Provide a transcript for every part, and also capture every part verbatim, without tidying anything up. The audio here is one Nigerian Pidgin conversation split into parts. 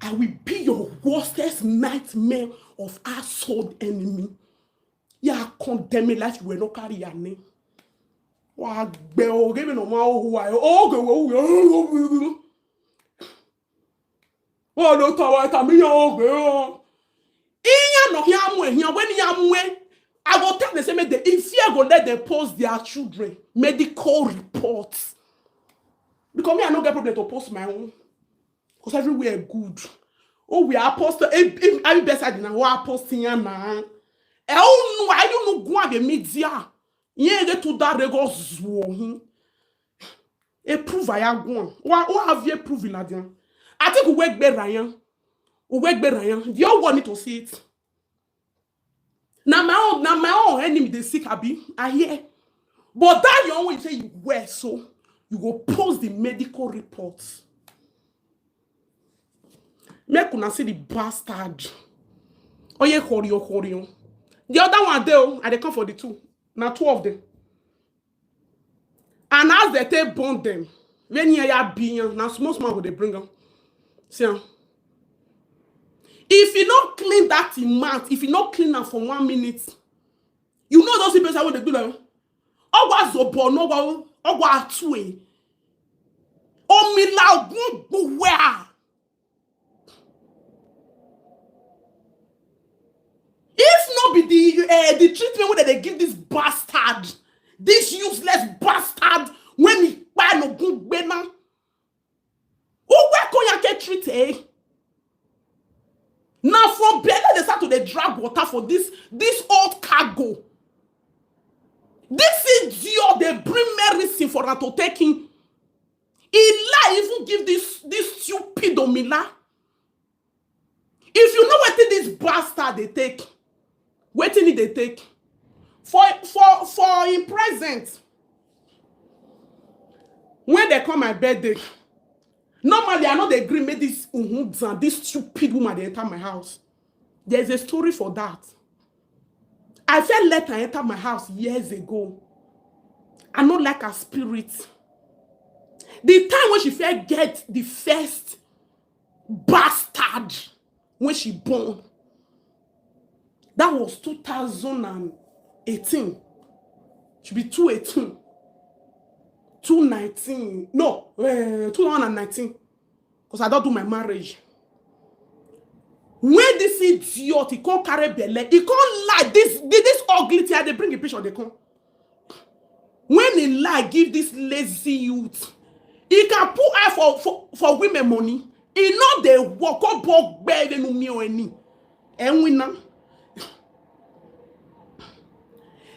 I will be your worstest nightmare of household enemy. Yeah, condemn me like you were not carry your name. Wa gbe o, give me no more who I, oh, go, oh, go. Oh, no, tawa, tami, oh, go. Iya no ya mwe, ya when ya mwe. I go tell them say make they, if fear go let them post their children medical reports. Because me, I no get problem to post my own. Because everywhere good. Oh, we are posting. If, if I be better than what I posting here now. Eh, oh no, I don't know go on the media. Yeah, they to that they go zuo him. A proof I go on. What, what have you proven, Nadian? I think we work better, Ryan. We work better, Ryan. You all want me to see it. Now my own, now my own enemy they sick, abi. I hear. But that your own, you say you were so, you go post the medical reports. Make una see the bastard. Oye, horio, horio. The other one there, oh, I dey come for the two. Now two of them. And as they take burn them, when you are being, now small small go they bring them. See, ah. If you not clean that in mouth, if you not clean am for one minute, you know those people that they do that. Ogwa zobo, no, ogwa, ogwa atue. Omila ogun gbuwea. If not be the, uh, the treatment wey they give this bastard, this useless bastard, when he buy no good bena, who where Koyake treat, eh? Now from Bele they start to dey drag water for this, this old cargo. This idiot, they bring medicine for her to take him. He lie even give this, this stupid Omila. If you know wetin this bastard they take, wetin he they take for, for, for in present. When they come my birthday, normally I know they agree make this uhunzan, this stupid woman they enter my house. There's a story for that. I felt let her enter my house years ago. I no like her spirit. The time when she first get the first bastard when she born, that was two thousand and eighteen. Should be two eighteen, two nineteen. No, uh, two thousand and nineteen. Because I don't do my marriage. When this idiot, he can't carry belle, he can't lie. This, this, this ugly thing, they bring a picture, they come. When he lie, give this lazy youth. He can put eye for, for, for women money. He know they work up, work better than me or any. And we now.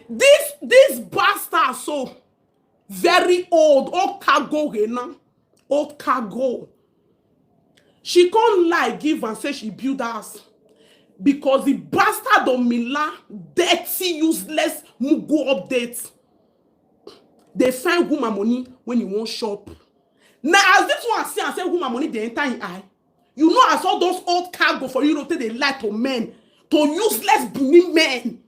This, this bastard so very old, old cargo, now. Old cargo. She can't lie, give and say she build house. Because the bastard of Mila, dirty, useless, mugu update. They find woman money when you want shop. Now, as this one see and say woman money, they enter in eye. You know, I saw those old cargo for you, they lie to men, to useless Benin men.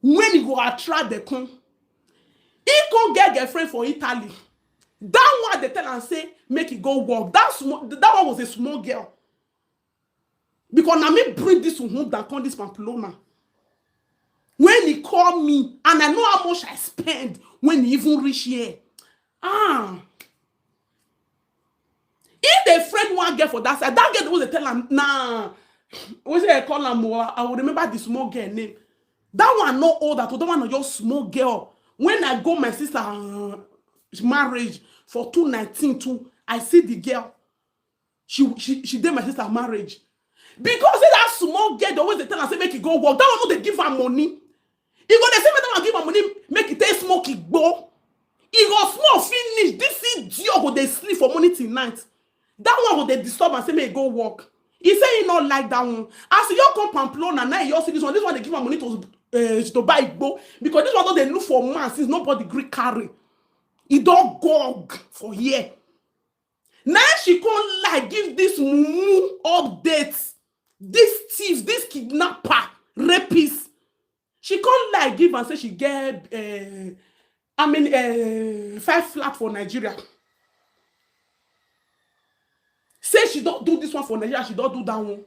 When he go attract the con, he can't get girlfriend for Italy. That one they tell and say, make it go work. That small, that one was a small girl. Because now me bring this woman that come this Pamplona. When he call me, and I know how much I spend when he even reach here. Ah. If the friend one get for that side, that girl was tell am, nah. What say I call am? Oh, I will remember the small girl name. That one not old at all. That one not just small girl. When I go my sister uh, marriage for two nineteen too, I see the girl. She she she did my sister marriage. Because say that small girl, they always they tell her say make it go work. That one no they give her money. He go they say make that one give her money, make it take smoke it go. He go small finish. This idiot go they sleep for morning till night. That one go they disturb and say make it go work. He say he not like that one. As you come Pamplona, now you see this one. This one they give her money to uh, to buy igbo because this one don't they look for man since nobody gree carry. He don't go for here. Now she come like give this mumu updates. This thieves, this kidnapper, rapist. She come like give and say she get uh, I mean uh, five flat for Nigeria. Say Say she don do this one for Nigeria, she don do that one.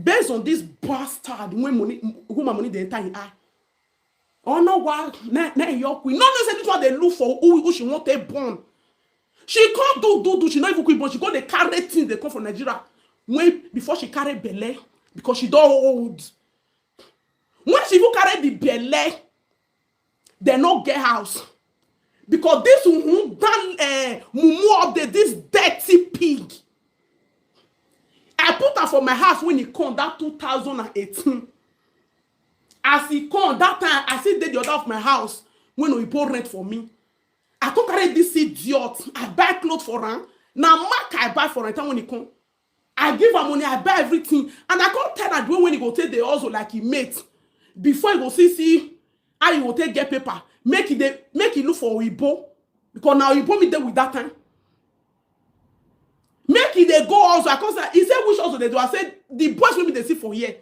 Based on this bastard, when money, woman money dey enter him eye. Oh no, why? Na na your queen. No, no, say this one dey look for who, who she want to born. She can't do do do. She not even queen born. She go dey carry things dey come from Nigeria. When before she carry belle because she don old. When she even carry the belle, they no get house because this Uhudan uh, mumu of the this dirty pig. I put her for my house when he come that two thousand and eighteen. As he come that time, I see the other of my house when he bought rent for me. I come carry this idiot. I buy clothes for her. Now mark I buy for her time when he come. I give her money, I buy everything. And I come tell her the way when he go take the hustle like he mate. Before he go see see how he go take get paper. Make it dey make it look for Oyibo. Because now Oyibo me there with that time. Make it dey go also. I come say, he said which also they do. I said the boys will be they see for here.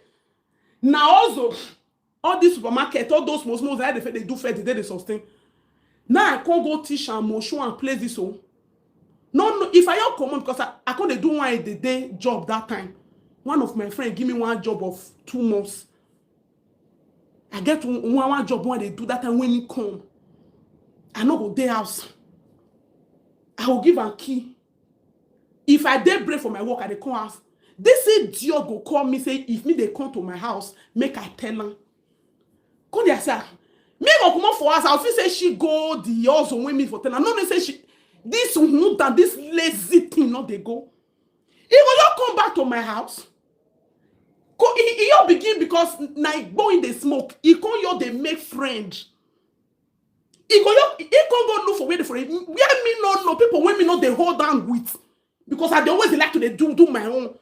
Now also all this supermarket, all those small small that they, they do fair, they, they sustain. Now I can't go teach and moshu and place this home. No, no, if I all come on because I, I can't do one a day job that time. One of my friends give me one job of two months. I get one, one, one job when they do that time when he come. I no go day house. I will give a key. If I day break for my work, I dey come house. This idiot go call me say if me they come to my house, make I tell him. Come there, sir. Me go come up for us. I'll feel say she go the also when me for tell her. No, they say she this hood and this lazy thing not they go. He go not come back to my house. He, he all begin because na go in the smoke. He can't you they make friend. He go you he can't go look for where for it. Where me no no people when me no they hold down with. Because I dey always like to dey do do my own.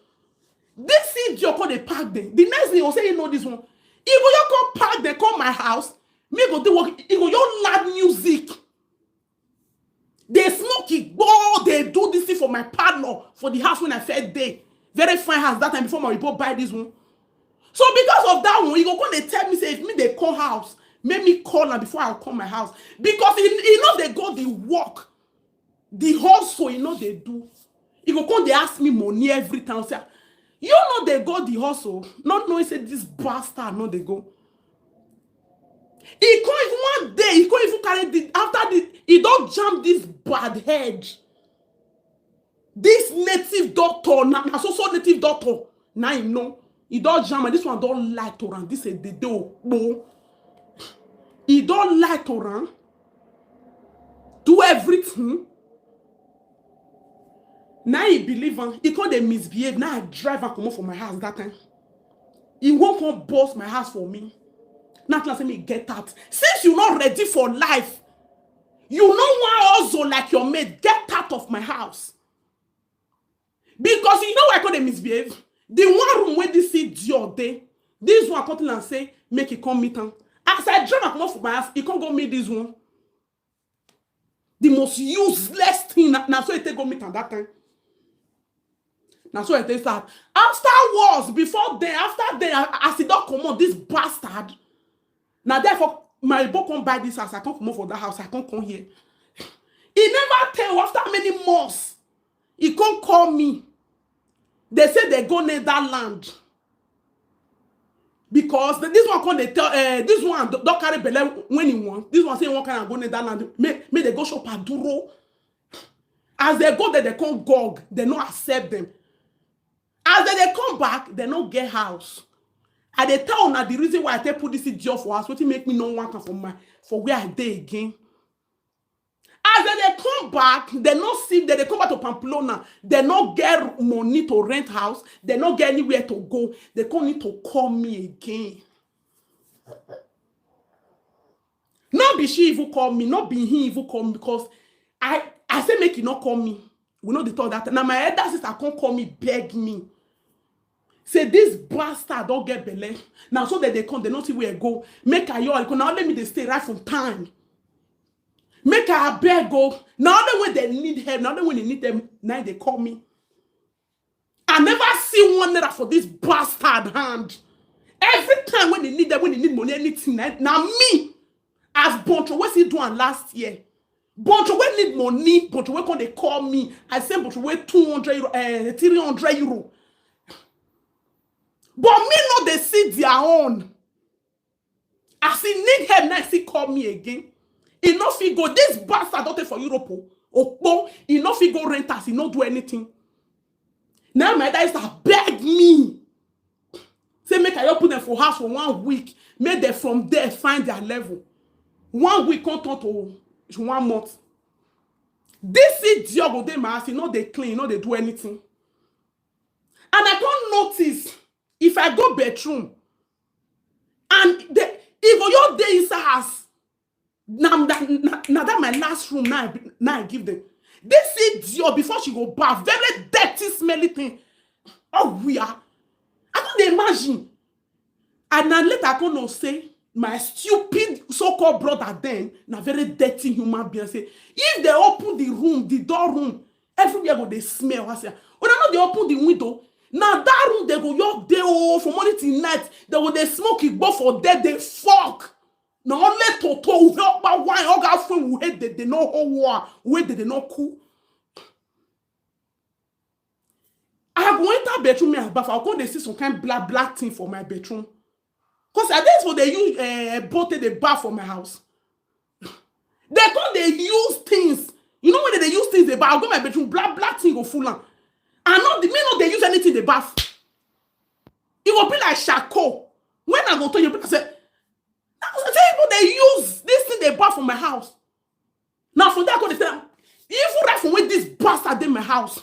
This idiot come dey pack them. The next thing he go say he know this one. He go you come pack them come my house. Me go do work. He go you loud music. They smoke it. Go they do this thing for my partner for the house when I fed day. Very fine house that time before my people buy this one. So because of that one, he go come they tell me say if me they call house, make me call her before I come my house because he, he know they go the work. The hustle you know they do. He go come they ask me money every time. Say, you know they go the hustle. Not knowing say this bastard no they go. He can't even one day. He can't even carry the after the he don't jump this bad head. This native doctor, na, na so so native doctor. Now you know. He don't jam and this one don't lie to run. This is the do. He don't lie to run. Do everything. Now he believe him. He can't they misbehave. Now I drive and come up for my house that time. He won't come boss my house for me. Not like me get out. Since you're not ready for life, you know one also like your mate. Get out of my house. Because you know why I call them misbehave? The one room where this see your day, this one come and say, make it come meet him. As I drive and come up for my house, he can't go meet this one. The most useless thing now so it take go meet him that time. Now so it take start. Afterwards, before then, after then, as he don't come on, this bastard. Now therefore, my boy come buy this house. I can't come for that house. I can't come here. He never tell after many months. He can't call me. They say they go Netherlands. Because the- this one come they tell uh, this one don't carry belle when he want. This one say one kind of go Netherlands. May, may they go shop at Duro. As they go there, they can't gog. They no accept them. As they, they come back, they no get house. And they tell now the reason why I take put this idiot for house, what make me no want am for my for where I dey again. As they, they come back, they no see they, they come back to Pamplona. They no get money to rent house. They no get anywhere to go. They come need to call me again. No be she even call me, no be he even call me because I I say make he not call me. We know the talk that now my elder sister can't call me, beg me. Say this bastard don't get belle. Now so that they come, they not see where I go. Make I all now let me they stay right from time. Make I beg go. Now only when they need help, now only when they need them, now they call me. I never see one naira for this bastard hand. Every time when they need them, when they need money, anything, now, now me as Boncho, what's he doing last year? Bunch wey need money, bunch wey come dey call me. I send bunch wey two hundred euro, uh, three hundred euro. But me no dey see their own. As he need help, now he still call me again. He no fit go. This bastard don take for Europe. Oh. Okpo, he no fit go rent house. He no do anything. Now my dad start beg me. Say make I open them for house for one week. Make them from there find their level. One week come turn to one month. This idiot go dey my house. He no dey clean. He no dey do anything. And I come notice if I go bedroom and the, he go just dey inside house. Now that, now, now that my last room now, I be- now I give them. This idiot before she go bath, very dirty, smelly thing. Oh, we are. I don't dey imagine. And now later I come know say my stupid so-called brother then na very dirty human being. Say if they open the room, the door room, everywhere go dey smell. I say, when I know they open the window, now that room they go your day oh from morning till night. They go dey smoke igbo for there, they fuck. Na only toto we help by wine. Oga fun we hate that they no hold war, we that they no cool. I go enter bedroom, me and bath. I come dey see some kind black black thing for my bedroom. Cause I didn't for they use uh, boat they bath for my house. They come they use things. You know when they use things they bath, I go my bedroom, black black thing go full on. I know the me no they use anything they bath. It will be like charcoal. When I go to you, people say, I say people they use this thing they bath for my house. Now for that, I go dey tell am, even right from when this bastard in my house,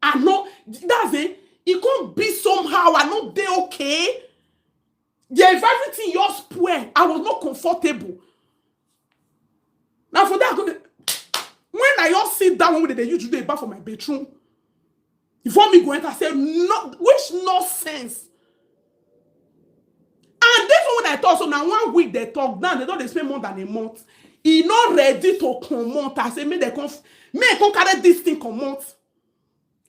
I know that's it. It can't be somehow. I know they okay. Yeah, if everything yours spoil, I was not comfortable. Now for that, I go dey- when I all sit down when they use today bath for my bedroom, before me go enter, say no, which nonsense. And this one I talk so now one week they talk now they don't they spend more than a month. He not ready to comot. I say make they come, make come carry this thing comot.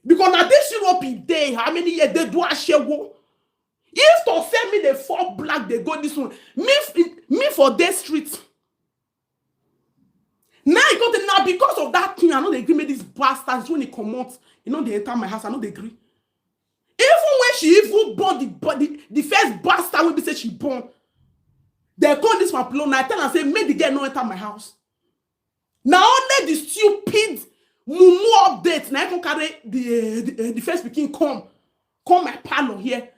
Because now this Europe is there. How many years they do a share go? If to send me the four black they go this one, me f- me for this street. Now I got it now because of that thing. I know they agree me these bastards when he comot. You know they enter my house. I know they agree. Even when she even born the body, the first bastard will be say she born. They call this one Pamplona. I tell her say make the girl no enter my house. Now only the stupid mumu update. Now I can carry the uh, the, uh, the first pikin come, come my parlor here.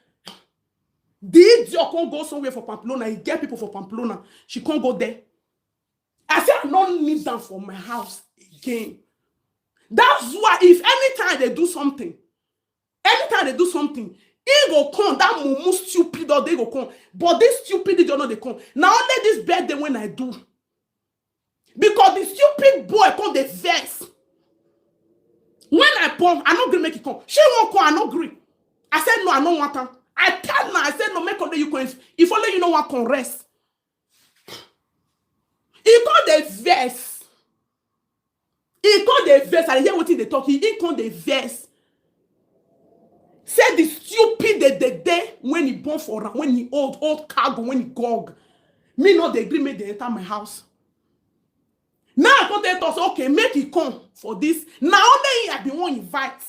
The idiot can't go somewhere for Pamplona. He get people for Pamplona. She can't go there. I say I don't need them for my house again. That's why if anytime they do something, anytime they do something, he go come. That mumu stupid or they go come. But this stupid idiot no they come. Now only this birthday when I do, because the stupid boy come the vex. When I born, I no gree make it come. She won't come. I no gree. I said no. I no want her. I tell her. I said no. Make only you come. If only you no want come rest. He come the vex. He come the vex. I hear what they talk. He, he come the vex. Say the stupid the the day when he born for her, when he old old cargo when he gog. Me not the agreement they enter my house. Now I come tell us okay make he come for this. Now only I be one invite.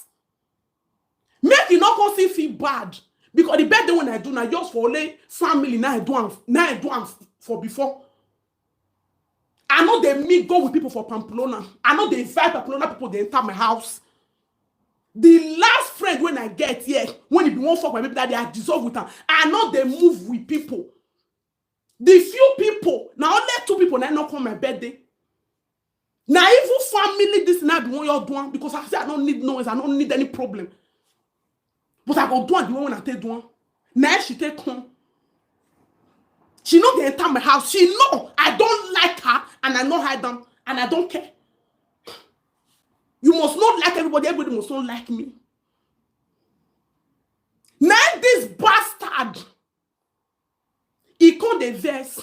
Make you not come see feel bad because the birthday when I do now just for only family now I do am now I do am for before. I know they meet go with people for Pamplona. I know they invite Pamplona people they enter my house. The last friend when I get here, when it be one fuck my baby daddy, I dissolve with her. I know they move with people. The few people, now only two people now not come my birthday. Now even family this now be one you're doing because I say I don't need noise, I don't need any problem. But I go do am the one when I take do am. Now she take come. She no dey enter my house. She know I don't like her and I no hide them and I don't care. You must not like everybody. Everybody must not like me. Now this bastard, he come the verse.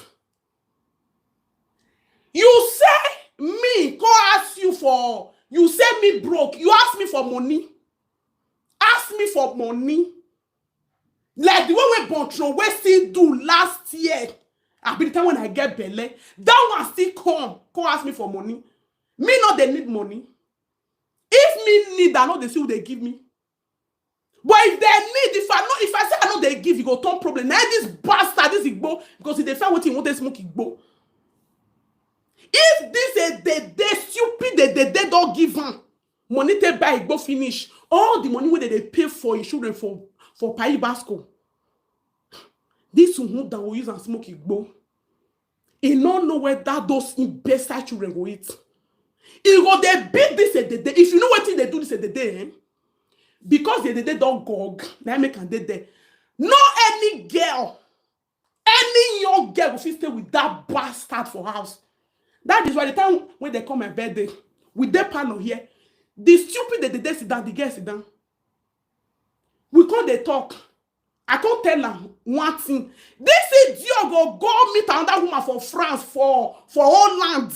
You say me, go ask you for. You say me broke. You ask me for money. Ask me for money. Like the way we Bontro we still do last year. I be the time when I get belly. That one still come. Come ask me for money. Me no dey need money. If me need, I no dey see who dey give me. But if they need, if I no, if I say I no dey give, e go turn problem. Now this bastard, this igbo, because if they find wetin he want, they smoke igbo. If this a dey dey stupid, they dey dey don give am money to buy igbo finish. All the money wey they dey pay for his children for for Paris Basco, this one that will use and smoke igbo. He no know whether those imbecile children go eat. He go dey beat this a dey dey. If you know wetin they do this a dey dey, eh? Because they dey dey don gog, na make am dey there. No any girl, any young girl go fit stay with that bastard for house. That is why the time when they come my birthday, we dey parlor here, the stupid dey dey dey sit down, the girl sit down. We come dey talk. I come tell am one thing. This idiot go go meet another woman for France, for for Holland.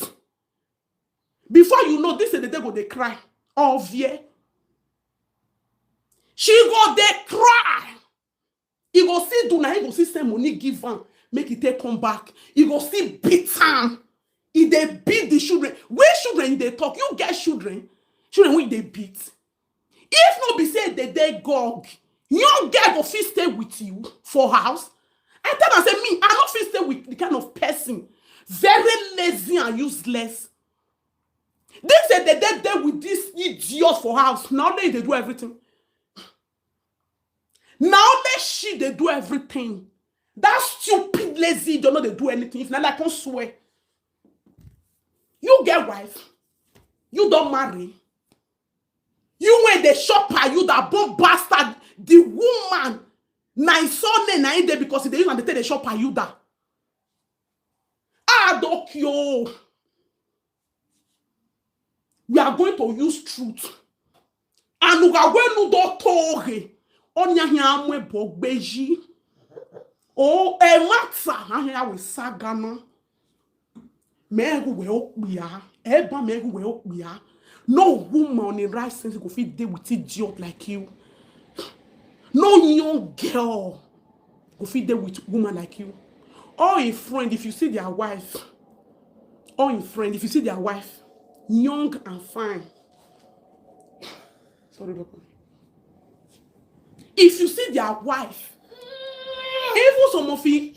Before you know, this a dey dey go dey cry. Ovie. She go dey cry. He go see do na, he go see send money give am, make he take come back. He go see beat am. He dey beat the children. Which children you dey talk? You get children? Children wey you dey beat? If no be say they dey gog, young girl go fit stay with you for house. I tell am say me, I no fit stay with the kind of person very lazy and useless. This a dey dey dey with this idiot for house. Na only they do everything. Na only she dey do everything. That stupid lazy idiot no dey do anything. If na like, I come swear. You get wife. You don marry. You wey dey shop her, you that bone bastard. The woman, na his surname na him dey, because he dey use am dey take dey shop her, you that. Ah, Dokio. We are going to use truth. And we are going to do toge. Onya hi amwe bogbeji. Oh, e mata, ahia we sagana. Megu we okpia. Eba megu we okpia. No woman on the right sense go fit dey with idiot like you. No young girl go fit dey with woman like you. All a friend, if you see their wife, all a friend, if you see their wife, young and fine. Sorry, Papa. If you see their wife, even some of it,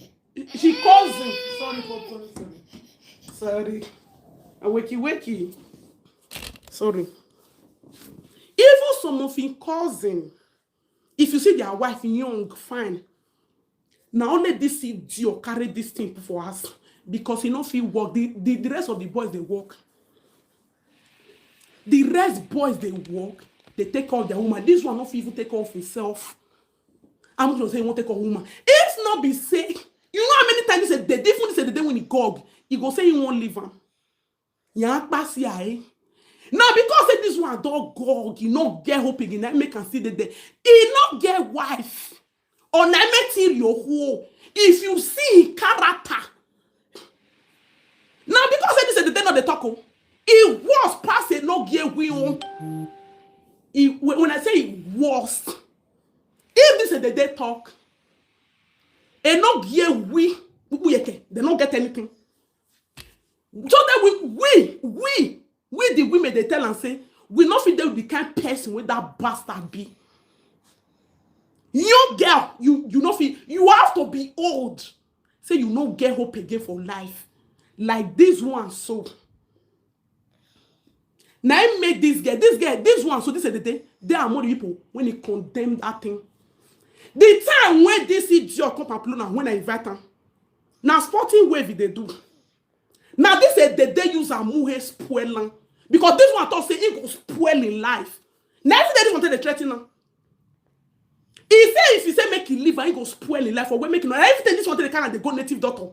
she cousin. Sorry, Papa. Sorry. Aweki weki. Sorry. Even some of him cousin, if you see their wife young, fine. Na only this idiot carry this thing put for us because he no fit work. The, the, the rest of the boys dey work. The rest boys dey work, they take care of their woman. This one no fit even take care of himself. I'm just say he won't take care of woman. If not be say, you know how many times he said they different say the day when he gog, he go say he won't leave am. Yeah, pass here. Now because say this one don gog, he no get hope again. That make am see the day. He no get wife. Or na material who. If you see him character. Now because say this is the day not the talk. Oh. He was pass a no gear we own. He, when when I say he was, if this is the day talk, a no gear we, we, we, they don't get anything. So then we, we, we, we the women, they tell and say, we not fit dey with the kind person with that bastard be. Young girl, you, you know, fit, you have to be old. Say you no get hope again for life. Like this one, so. Now I make this girl, this girl, this one, so this is the day, they are more people when he condemn that thing. The time when this idiot come Pamplona, when I invite him, now sporting wave they do. Now this is the day use a muhe spoil am. Because this one thought say he go spoil in life. Now every day this one tell the threaten am. He say if he say make he leave, and he go spoil in life or when make him not everything this one tell the kind of they go native doctor.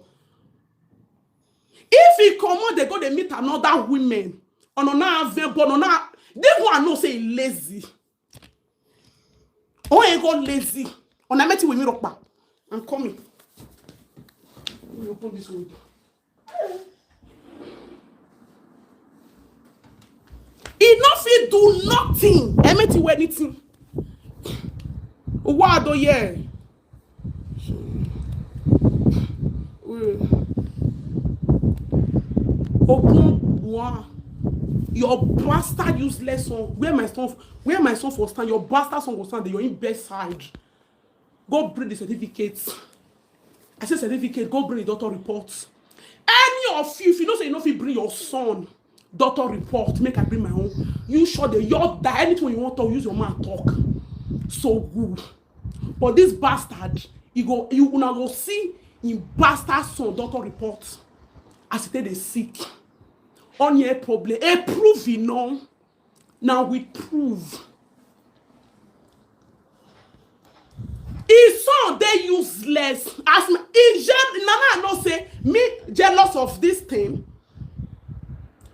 If he come on, they go they meet another women. On another but on this one no say he lazy. Oh, he go lazy. On I met you with me, Rockpa. I'm coming. Let me open this window. He no fit do nothing. I met you anything. What do you? Okun bua. Your bastard useless son. Where my son, where my son for stand? Your bastard son go stand there. Your in best side. Go bring the certificate. I say certificate. Go bring the doctor report. Any of you, if you know say you no fit bring your son doctor report, make I bring my own. You sure dey your die. Anything you want to use your mouth talk. So good. But this bastard, you go, you una go see in bastard son doctor report as e take dey sick. On your problem, a prove you know. Now we prove. His son dey useless. As my, he je- Nana, I know say me jealous of this thing.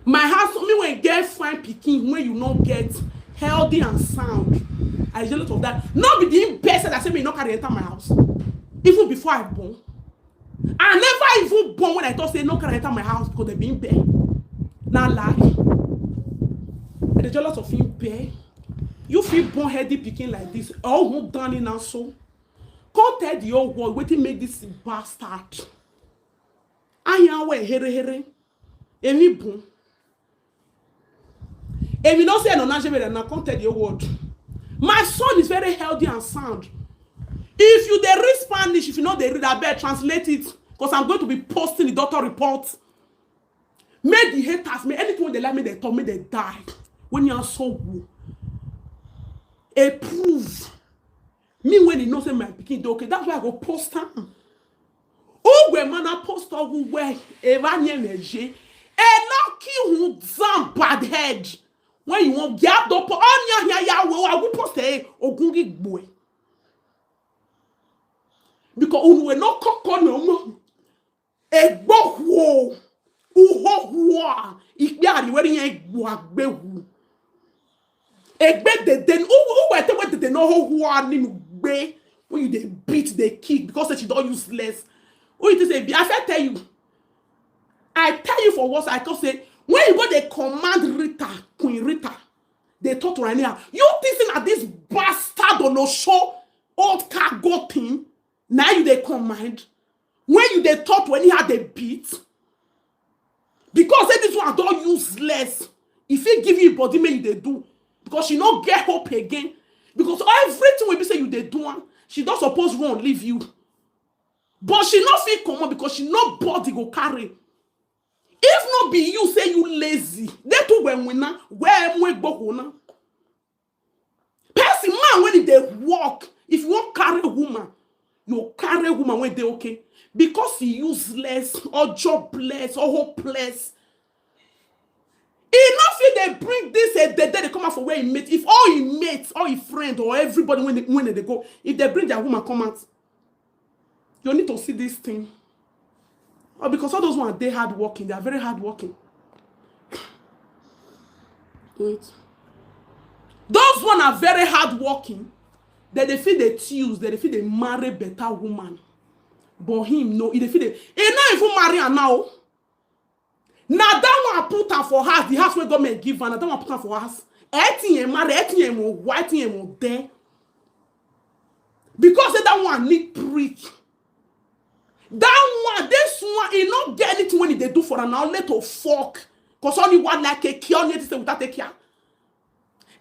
My house, me when get fine pikin, when you no get healthy and sound, I jealous of that. Not be the person that say me no carry enter my house. Even before I born, I never even born when I thought say no carry enter my house because they been there. Now lie. I dey jealous of him bear. You feel born healthy pikin like this. Oh, who done it now so? Come tell the whole world wetin make this bastard. Ayan we here here. Emi bun. Emi no say no na jebe na come tell the whole world. My son is very healthy and sound. If you dey read Spanish, if you know they read, I bet translate it because I'm going to be posting the doctor report. Make the haters, make anything they like, make they talk, make they die. When you are so woo, a prove me when you know say my pikin dey okay. That's why I go post am. Ugwe mana post ogu we eva nye meje. E no ki hu zam bad head. When you won't get up on your ya ya wo agu post e ogungi boy. Because unu we no koko no mo. Egbo huo. Uho huo. Ikpe ari weri yen egbo agbe hu. Egbe dede. Who who were te were dede no ho huo ni nu gbe. When you dey beat, they kick because say she don useless. Who you think say be? I fit tell you. I tell you for what I can say. When you go, they command Rita, Queen Rita. They talk to her anyhow. You think say na this bastard on no show old cargo thing? Now you they command. When you they talk to anyhow they beat. Because say this one don useless. If he give you body, make you they do. Because she no get hope again. Because everything will be say you they do am, she don suppose run leave you. But she no fit comot because she nobody go carry. If no be you say you lazy, they too when winner where we go na. Person man when they work, if you won't carry woman, you carry woman when they okay because he useless or jobless or hopeless. He no fit dey bring this a day they come out for where he mate. If all he mates, all his friend or everybody when they, when they go, if they bring their woman come out, you need to see this thing. Oh, because all those ones they hard working, they are very hard working. Wait. Those one are very hard working. That they feel they choose, that they feel they marry better woman. But him no, he dey feel they he not even marry her now. Now that one put her for house, the house where government give her, now that one put her for house. Eighteen year marry, eighteen year more, white year more there. Because say that one need prick. That one, this one, he not get anything when they do for an outlet to fuck. Cause only one like a cure, only say without a care.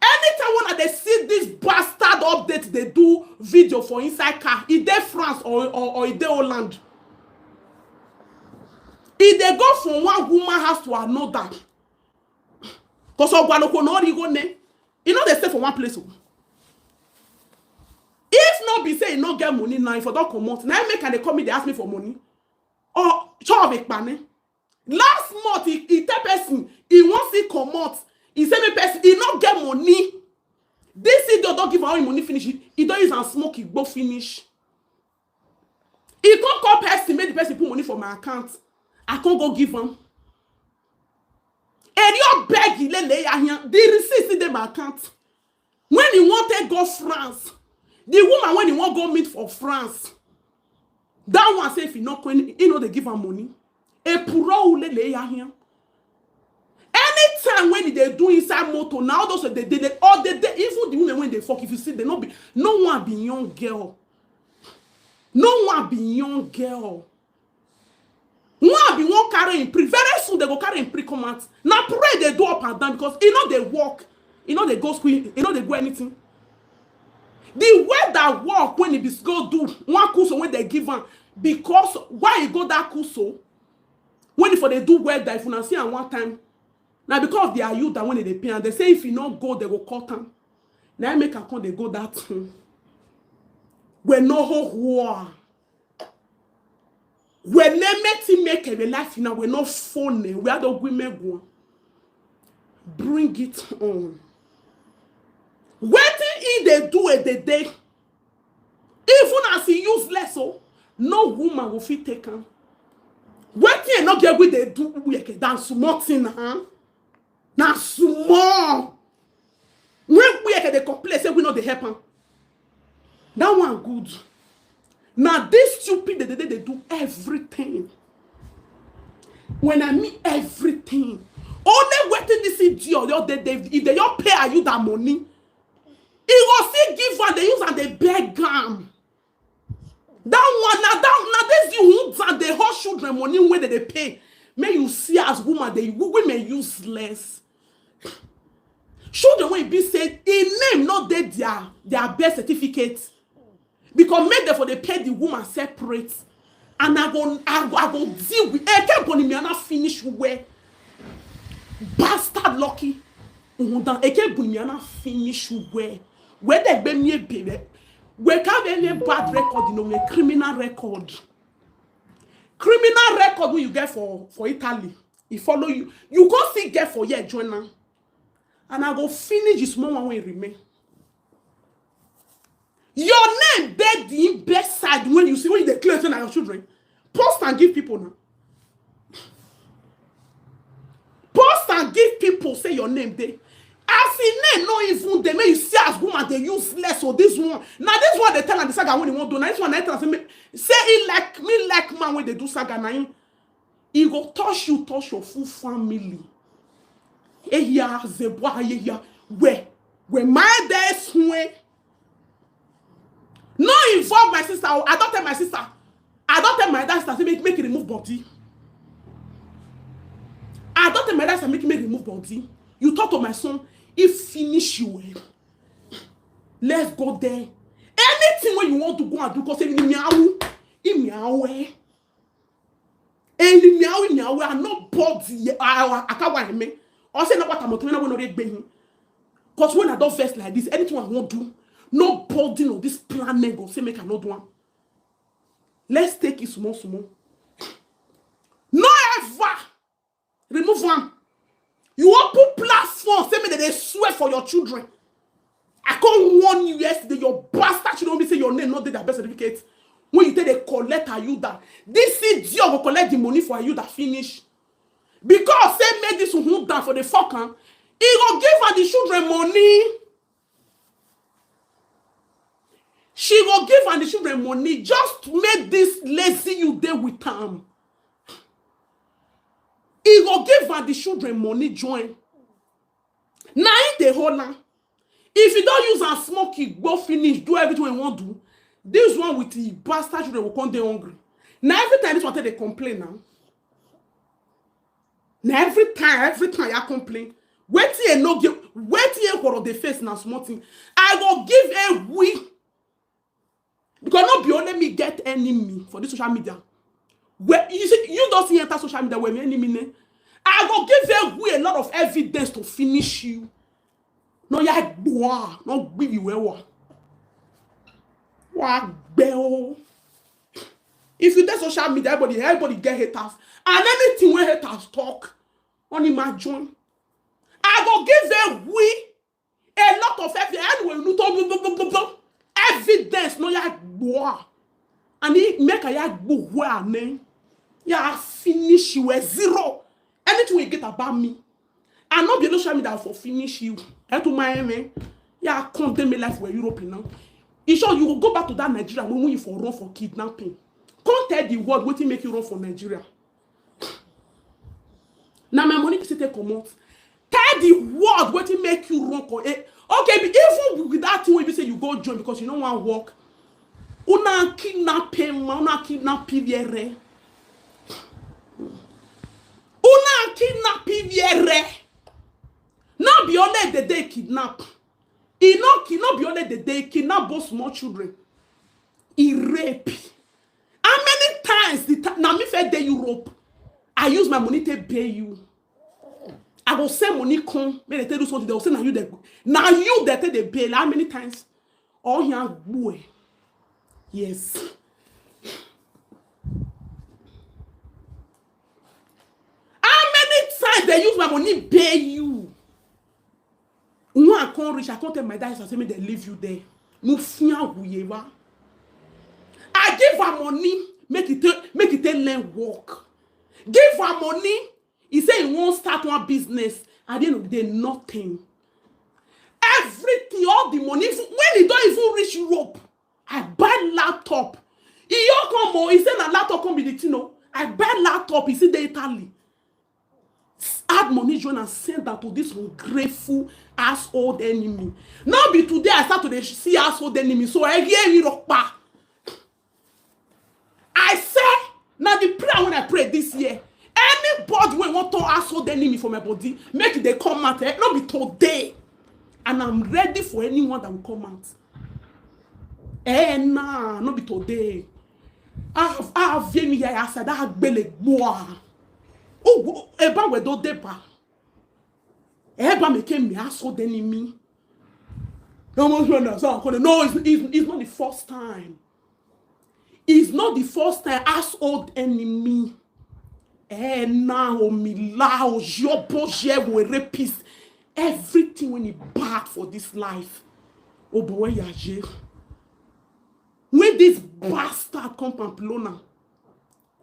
Anytime when they see this bastard update, they do video for inside car. If they France or or, or if they Holland, if they go from one woman house to another, cause Ogwanoko no rigo ne, you know they stay for one place. Oh. If not be say you no get money now, if I don't come out, now make and they call me, they ask me for money. Or chop a pane. Last month, he, he tell person he wants to come out. He say me person he not get money. This idiot don't give her money finish. He, he don't use and smoke it go finish. He can't call person, make the person put money for my account. I can't go give him. And you beg he lele here. The receipt in my account. When he wanted go France, the woman when he want go meet for France, that one say if he not going, he know they give her money. A puro lele here. Anytime when they do inside motor, now those they they, they all they, they even the women when they fuck, if you see they not be no one be young girl. No one be young girl. One be wan carry im pre, very soon they go carry im pre come out. Na pray dey do up and down because e no dey work, e no dey go school, e no dey go anything. The way that work when e be go do one kuso wey they give am, because why e go that kuso when e for dey do well that if una see am one time, na because of the ayuda wey dey pay am. They say if e no go, they go cut am. Na im make am come dey go that thing. We no ho hoa. We ne meti make a life now. We no phone. We are the women go. Bring it on. Wetin e dey do a day day. Even as e useless, oh, no woman go fit take am. Wetin e no get we dey do, we can dance small thing, huh? Na small. When we can dey complain, say we no dey help am. That one good. Now this stupid dey dey dey do everything. When I mean everything, only wetin this idiot your dey dey if they your pay are you that money, e go still give am dey use am dey beg am. That one na that na this you who and dey hold children money wey dey dey pay. Make you see as woman dey women useless. Children wey be say im name no dey their their birth certificate because make dem for dey pay the woman separate. And I go I go I go deal with eke bonimiana finish well. Bastard lucky. Undan eke bonimiana finish well. Where they be me baby. We can't be any bad record, you know, a criminal record. Criminal record wey you get for for Italy, e follow you. You go still get for here join am. And I go finish the small one wey remain. Your name dey the best side when you see when you dey claim say na your children. Post and give people now. Post and give people say your name dey. As e name no even dey make you see as woman dey useless or this one. Na this one dey tell am the saga wey e wan do. Na this one na e tell am say make say e like me like man wey dey do saga na him. E go touch you touch your full family. Eya zebwa eya we we my dey swe. No involve my sister o. I don tell my sister. I don tell my dad sister say make make e remove body. I don tell my dad sister make make e remove body. You talk to my son, e finish you well. Let's go there. Anything wey you want to go and do, cause emi ni miawu, emi awe, emi ni miawu, emi awe. I no body. I I I can't want me. I say no what I'm doing. I want to read. Cause when I don vex like this, anything I wan do, nobody on this planet go say make I no do am. Let's take it small small. No ever remove am. You open platform say make dem dey swear for your children. I come warn you yesterday, your bastard children be say your name no dey their birth certificate. When you take dey collect Ayuda, this idiot go collect the money for Ayuda finish. Because say make this woman down for the fuck am, e go give her the children money. She go give her the children money just make this lazy you dey with am. E go give her the children money join. Na him dey hold am. If you don use am smoke igbo finish, do everything wey you wan do, this one with the bastard children go come dey hungry. Na every time this one take dey complain now. Na every time every time ya complain. Wetin e no give, wetin e kworo dey face na small thing. I go give a we because no be only me get enemy for this social media. Well, you see, you don't see enter social media where me enemy name. I go give a we a lot of evidence to finish you. No ya gbua, no give you ewa. Wa gbeo. If you dey social media, everybody everybody get haters. And anything wey haters talk, only my join. I go give them we a lot of evidence. Anyway, you know, evidence no ya gbua. And he make a ya gbua name. Ya finish you a zero. Anything we get about me, I no be no show me that for finish you. And to my amen. Yeah, condemn me life where Europe now. You sure you will go back to that Nigeria when you for run for kidnapping? Come tell the world wetin make you run for Nigeria. Now my money is take comot. Tell the world wetin make you run for it. Okay, be even with that thing wey be say you go join because you no wan work. Una kidnap him, una kidnap P V R. Kidnapping here. No be only the day kidnap. E no ki-, no be only the day kidnap both small children. E rape. How many times the ti-, na me first dey Europe? I use my money to pay you. I go send money come, make they take do something. They go say, "Na you dey, na you dey take dey pay." Like, how many times? Oh, here, boy. Yes. How many times they use my money pay you? When I come reach, I come tell my dad, I say, "Make they leave you there." No fear, Guyeva. I give her money, make it take, make it take learn work. Give her money. He say he wan start one business. At the end of the day, nothing. Everything, all the money, even when he don't even reach Europe, I buy laptop. He all come, oh, he say na laptop come be the thing, oh. I buy laptop, he see the Italy. Add money, join and send that to this ungrateful asshole enemy. Now be today I start to dey see asshole enemy. So I hear you rock back. I say, now the prayer when I pray this year, anybody wey wan turn asshole enemy for my body, make they come out, eh? No be today. And I'm ready for anyone that will come out. Eh, nah, no be today. Ah, ah, veni ya, ya, sa, da, gbele, gboa. Oh, eba we do deba. Eba make me asshole enemy. No, no, no, no, so, no, it's, it's, it's not the first time. It's not the first time. Asshole enemy. Eh, now, Mila, Ojobo, Jewo, rapist. Everything when it bad for this life. Oh boy, Yaje. When this bastard come Pamplona,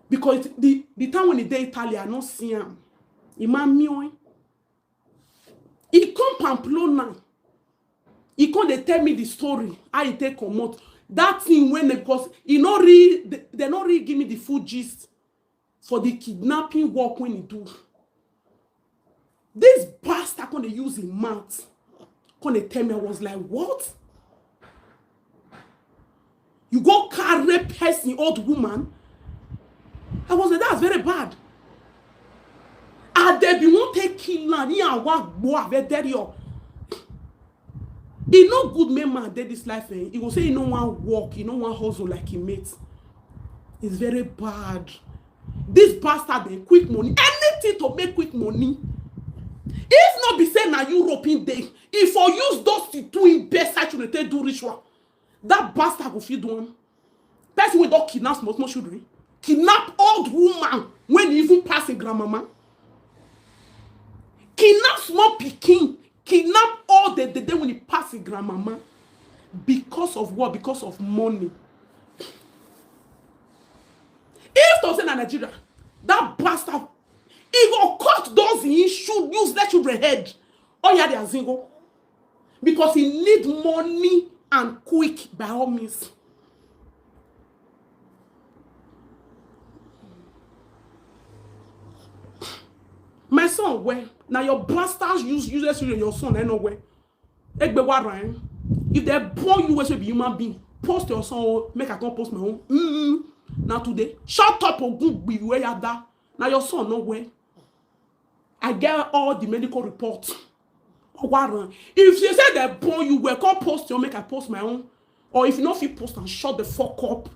because the, the time when he dey Italy, I no see him. Imam Mioi. He come Pamplona. He come dey tell me the story, how he take comot. That thing when they, because he no really, they, they no really give me the full gist for the kidnapping work when he do. This bastard come dey use him mouth, come dey tell me, I was like, "What? You go carry person, old woman?" I was like, "That's very bad." And they be wan take kill am, he and wa gbo ave there. E no good make man dey this life, eh? He go say he no wan work, he no wan hustle like he mate. It's very bad. This bastard dey quick money, anything to make quick money. If not be say na European day, if for use those two in best side to take do ritual, that bastard go fit do am. Person wey don kidnap small small children, kidnap old woman when he even pass a grandmama, kidnap small pikin, kidnap all the, the day when he pass a grandmama. Because of what? Because of money. If to say na Nigeria, that bastard, he go cut those he should useless children head. Oh yeah, they are single. Because he need money and quick by all means. My son, where? Now your bastards use useless children, your son, I know where. Egbe wara, eh? If they born you as a human being, post your son, oh, make I come post my own. Mm-mm. Now today, shut up, Ogun, be where you are. Now your son, no where. I get all the medical reports. Wara. If you say they born you, well, come post your, make I post my own. Or if you no fit post and shut the fuck up.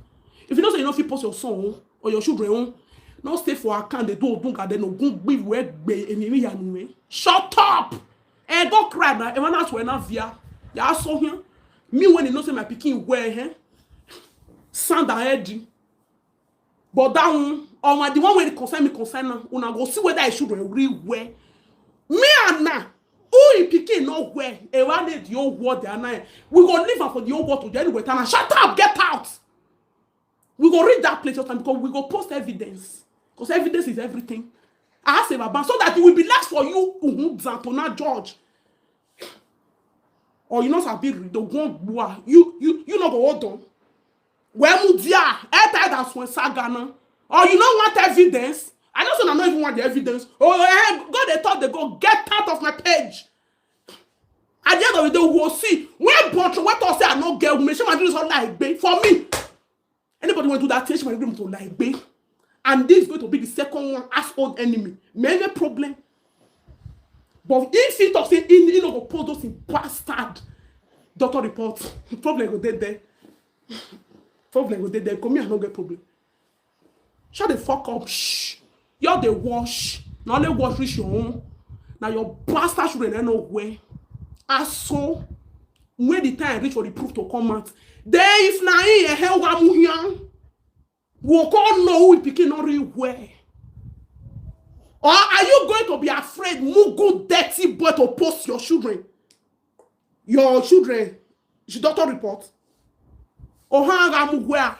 If you know say you no fit post your son own or your children own, no stay for account, they do Odunga, then Ogun be where be, and you know, shut up. And go cry, man. And when that's when I via, yeah, I saw him. Me when you know say my pikin wear, eh? Sand and heady. But that one, or my, the one wey concern me, concern now. Una go see whether I should really wear. Me and now, who in pikin no wear? E wan dey the whole world there now. We go leave am for the whole world to the anywhere. Tana, shut up, get out. We go read that place your time because we go post evidence. Because evidence is everything. I ask Baba so that it will be less for you, Uhun, than to not judge. Or you not sabi read the one gbua. You, you, you not go hold on. Well, Mudia, airtight as when Sagana. Or you don't want evidence? I know say I no even want the evidence. Oh, eh, go dey talk, they go get out of my page. At the end of the day, we will see. When Botro, what I say, I no get women. She might do this all like babe. For me, anybody want to do that thing, she might do to like babe. And this is going to be the second one as old enemy. Many problem. But if he talks, he, he no go post those in bastard doctor report. Problem go dey there. Problem go dey there. Come here, no get problem. Shut the fuck up. Shh. You're the wash. Not only wash reach your own. Now your bastard children are nowhere. As so, when the time reach for the proof to come out, then if na in a hell wa muhian, we can't know who picking not real where. Or are you going to be afraid, mugu dirty boy, to post your children? Your children, she doctor report. Or how am where?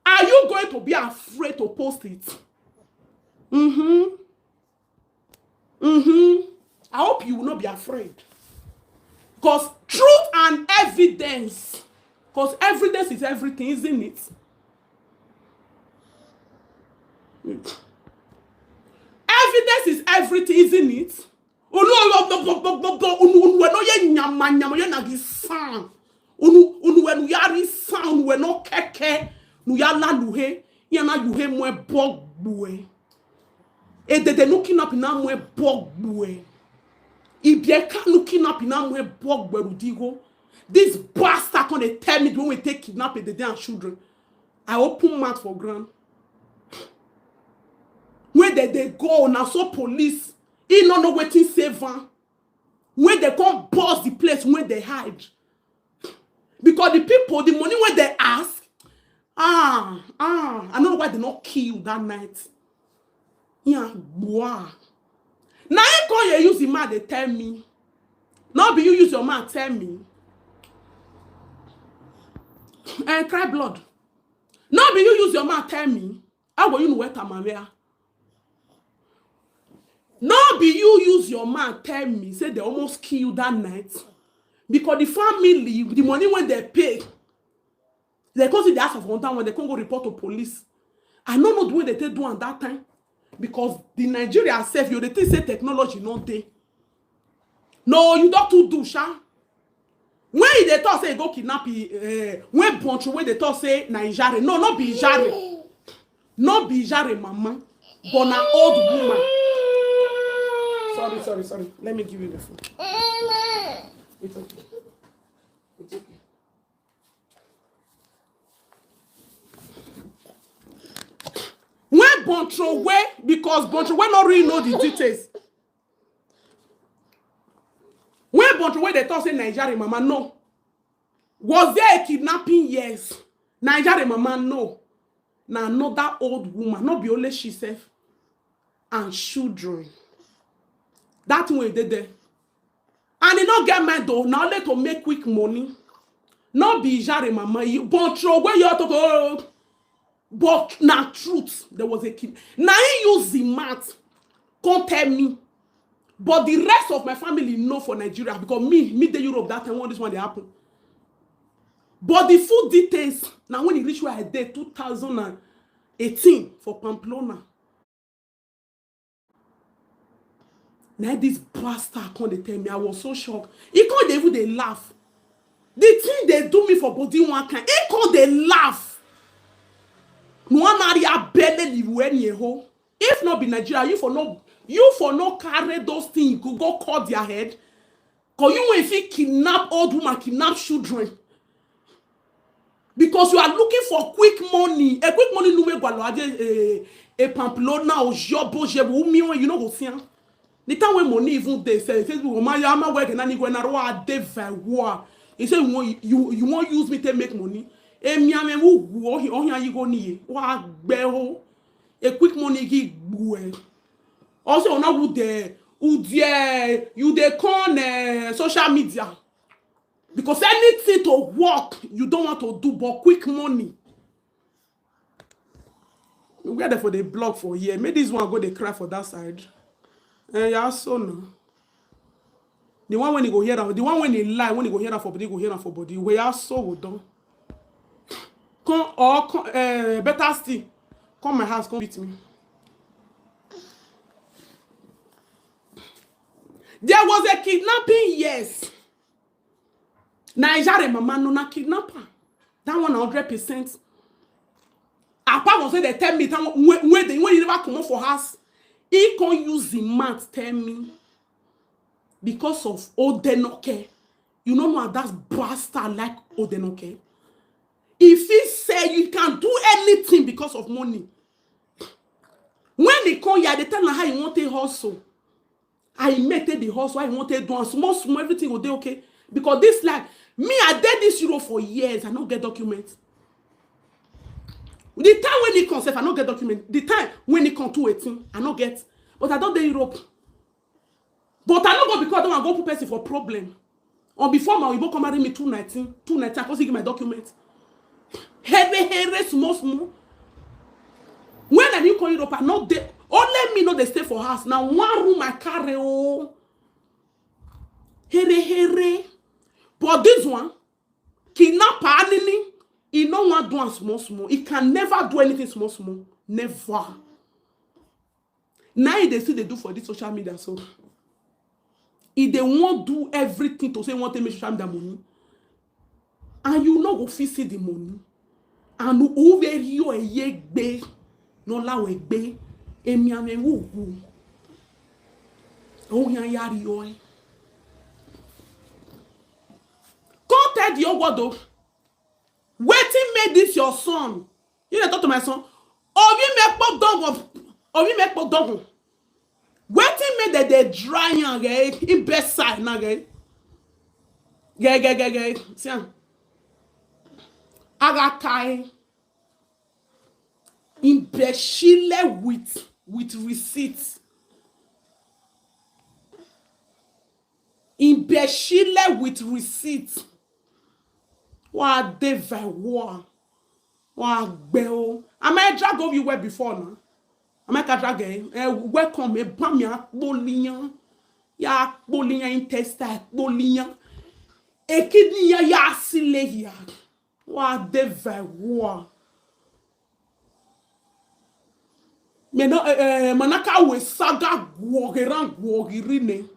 Are you going to be afraid to post it? Mm-hmm. Mm-hmm. I hope you will not be afraid. Because truth and evidence, because evidence is everything, isn't it? Evidence is everything, isn't it? Unu unu unu unu we no ye nyama nyama ye na gi san. Unu unu we nu yari san, unu we no keke. Nu ya la luhe. Ya na yuhe mwe bogbu e. E dede nu kidnap na mwe bogbu e. Ibie ka nu kidnap na mwe bogbu e rudigo. This bastard come dey tell me the way we take kidnap a dede and children. I open mouth for ground. When they dey go, na so police, he no know wetin save am. When they come burst the place, when they hide. Because the people, the money when they ask, ah, ah, I no know why they not kill that night. Yeah, boy. Now he come here, use the mouth, they tell me. No be you use your mouth, tell me. And cry blood. No be you use your mouth, tell me. How will you know where Tamavea? No be you use your mouth, tell me. Say they almost kill you that night. Because the family, the money when they pay, they come see the house of one time when they come go report to police. I no know the way they take do am that time. Because the Nigeria sef, you dey think say technology no dey. No, you don too do, sha. When he dey talk say he go kidnap, eh, when Boncho, when they talk say na Ijare. No, no be Ijare. No be Ijare mama. But na old woman. Sorry, sorry, sorry. Let me give you the phone. It's okay. It's okay. When Boncho, because Boncho no really know the details. When Boncho they talk say Nigeria mama, no. Was there a kidnapping? Yes. Nigeria mama, no. Na another old woman, not be only she sef and children. That thing wey dey there. And e no get mind though, na only to make quick money. No be Ijare mama, you but throw away your talk. Oh, but na truth, there was a kid. Na he use the mouth, come tell me. But the rest of my family know for Nigeria because me, me dey Europe that time when this one dey happen. But the full details, na when e reach where I dey two thousand and eighteen for Pamplona. Na this bastard come dey tell me, I was so shocked. He come dey even dey laugh. The thing they do me for body one kind. He come dey laugh. Nuanari abele liwe ni eho. If not be Nigeria, you for no, you for no carry those things, go, go cut their head. Cause you wey fit kidnap old woman, kidnap children. Because you are looking for quick money. A quick money no wey gwalo aje, eh, a Pamplona or job, you no go see am. The time when money even dey sell, Facebook, oh my, I'm a working and when I dey very war. He said, you want, you, you want use me to make money? Emi ame wu wu ohi ohi ayi go niye. Wa gbe o. A quick money gi gbue. Also, now who there, who there, you dey con, eh, social media. Because anything to work, you don't want to do, but quick money. Where they for the block for here? Make this one go dey cry for that side. Eh, yeah, so no. The one when he go hear am, the one when he lie, when he go hear am for body, go hear am for body. We are so we done. Come or come, eh, better still, come my house, come beat me. There was a kidnapping, yes. Nigeria mama no na kidnapper. That one hundred percent. I Apart from say they tell me time when, when they when you never come up for house, he can't use the mouth tell me because of Odenoke. You know what, that's bastard like Odenoke. If he say you can do anything because of money, when he come here, they tell her how he want a hustle. I make take the hustle, I want to do and small small everything will be okay. Because this life, me I did this Europe for years, I don't get documents. The time when he come sef, I no get document. The time when he come two eighteen, I no get. But I don't dey Europe. But I no go because I don't want go put person for problem. On before my Oyibo come marry me two nineteen, two nineteen, I come still give my document. Here, here, small, small. When I new come Europe, I no dey. Only me no dey stay for house. Now one room I carry oh. Here, here. But this one, kidnapper, Anini, he no want do am small, small. He can never do anything small, small. Never. Now he dey still dey do for this social media so. He dey wan do everything to say he wan take make social media money. And you no go fit see the money. And who very you a ye gbe, no la we gbe, emi ame wu wu. Oh, ya ya ri o, eh. Come tell the old world o. Wetin make this your son? You dey talk to my son. Obi me po dongo. Obi me po dongo. Wetin make dem dey dry am, eh? In best side na, eh? Yeah, yeah, yeah, yeah. See am. Agakai. Imbecile with, with receipt. Imbecile with receipt. Wa de vai wa. Wa gbe o. Am I drag over you well before now? Am I can drag eh? Eh, welcome, eh, bam ya kpoliyan. Ya kpoliyan intestine kpoliyan. E kidney ya ya sile ya. Wa de vai wa. Me no, eh, eh, manaka we saga guogeran guogirine.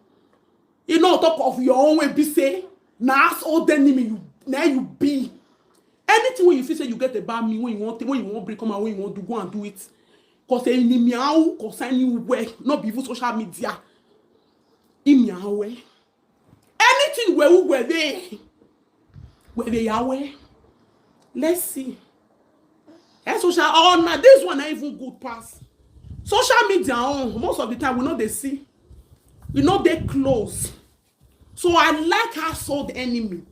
You know, talk of your own way, be say, na as old enemy you, na you be. Anything when you feel say you get about me, when you want, when you want break, come out, when you want to go and do it. Cause enemy how concern you work, not be even social media. Imi awe. Anything we we we we we yawe. Let's see. And social, oh, now this one not even good pass. Social media on most of the time we know they see, we know they close. So I like household enemy.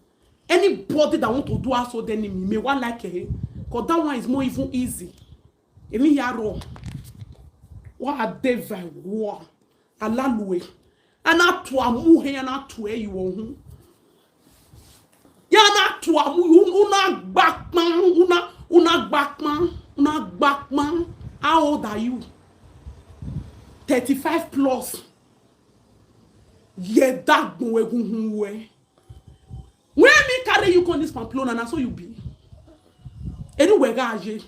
Anybody that want to do household enemy, me one like it, cause that one is more even easy. Emi yaro. Wa de vai wa. Alalue. Ana tu amu he ana tu e you ohun. Ya na tu amu una gbakpan, una una gbakpan, una gbakpan. How old are you? Thirty-five plus. Ye dagbon egungun we. When me carry you come this Pamplona, na so you be. Anywhere ga aje.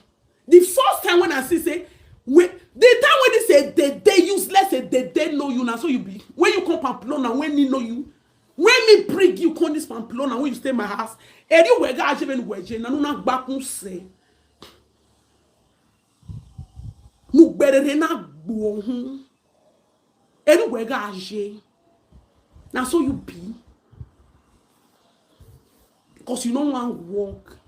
The first time when I see say, when, the time when they say they they useless, say they they know you, na so you be. When you come Pamplona, when he know you, when me bring you come this Pamplona, when you stay my house, anywhere ga aje when we je na no na gbakun se. Nu gberere na gbo ohun. Anywhere ga aje. Na so you be. Because you don't want work.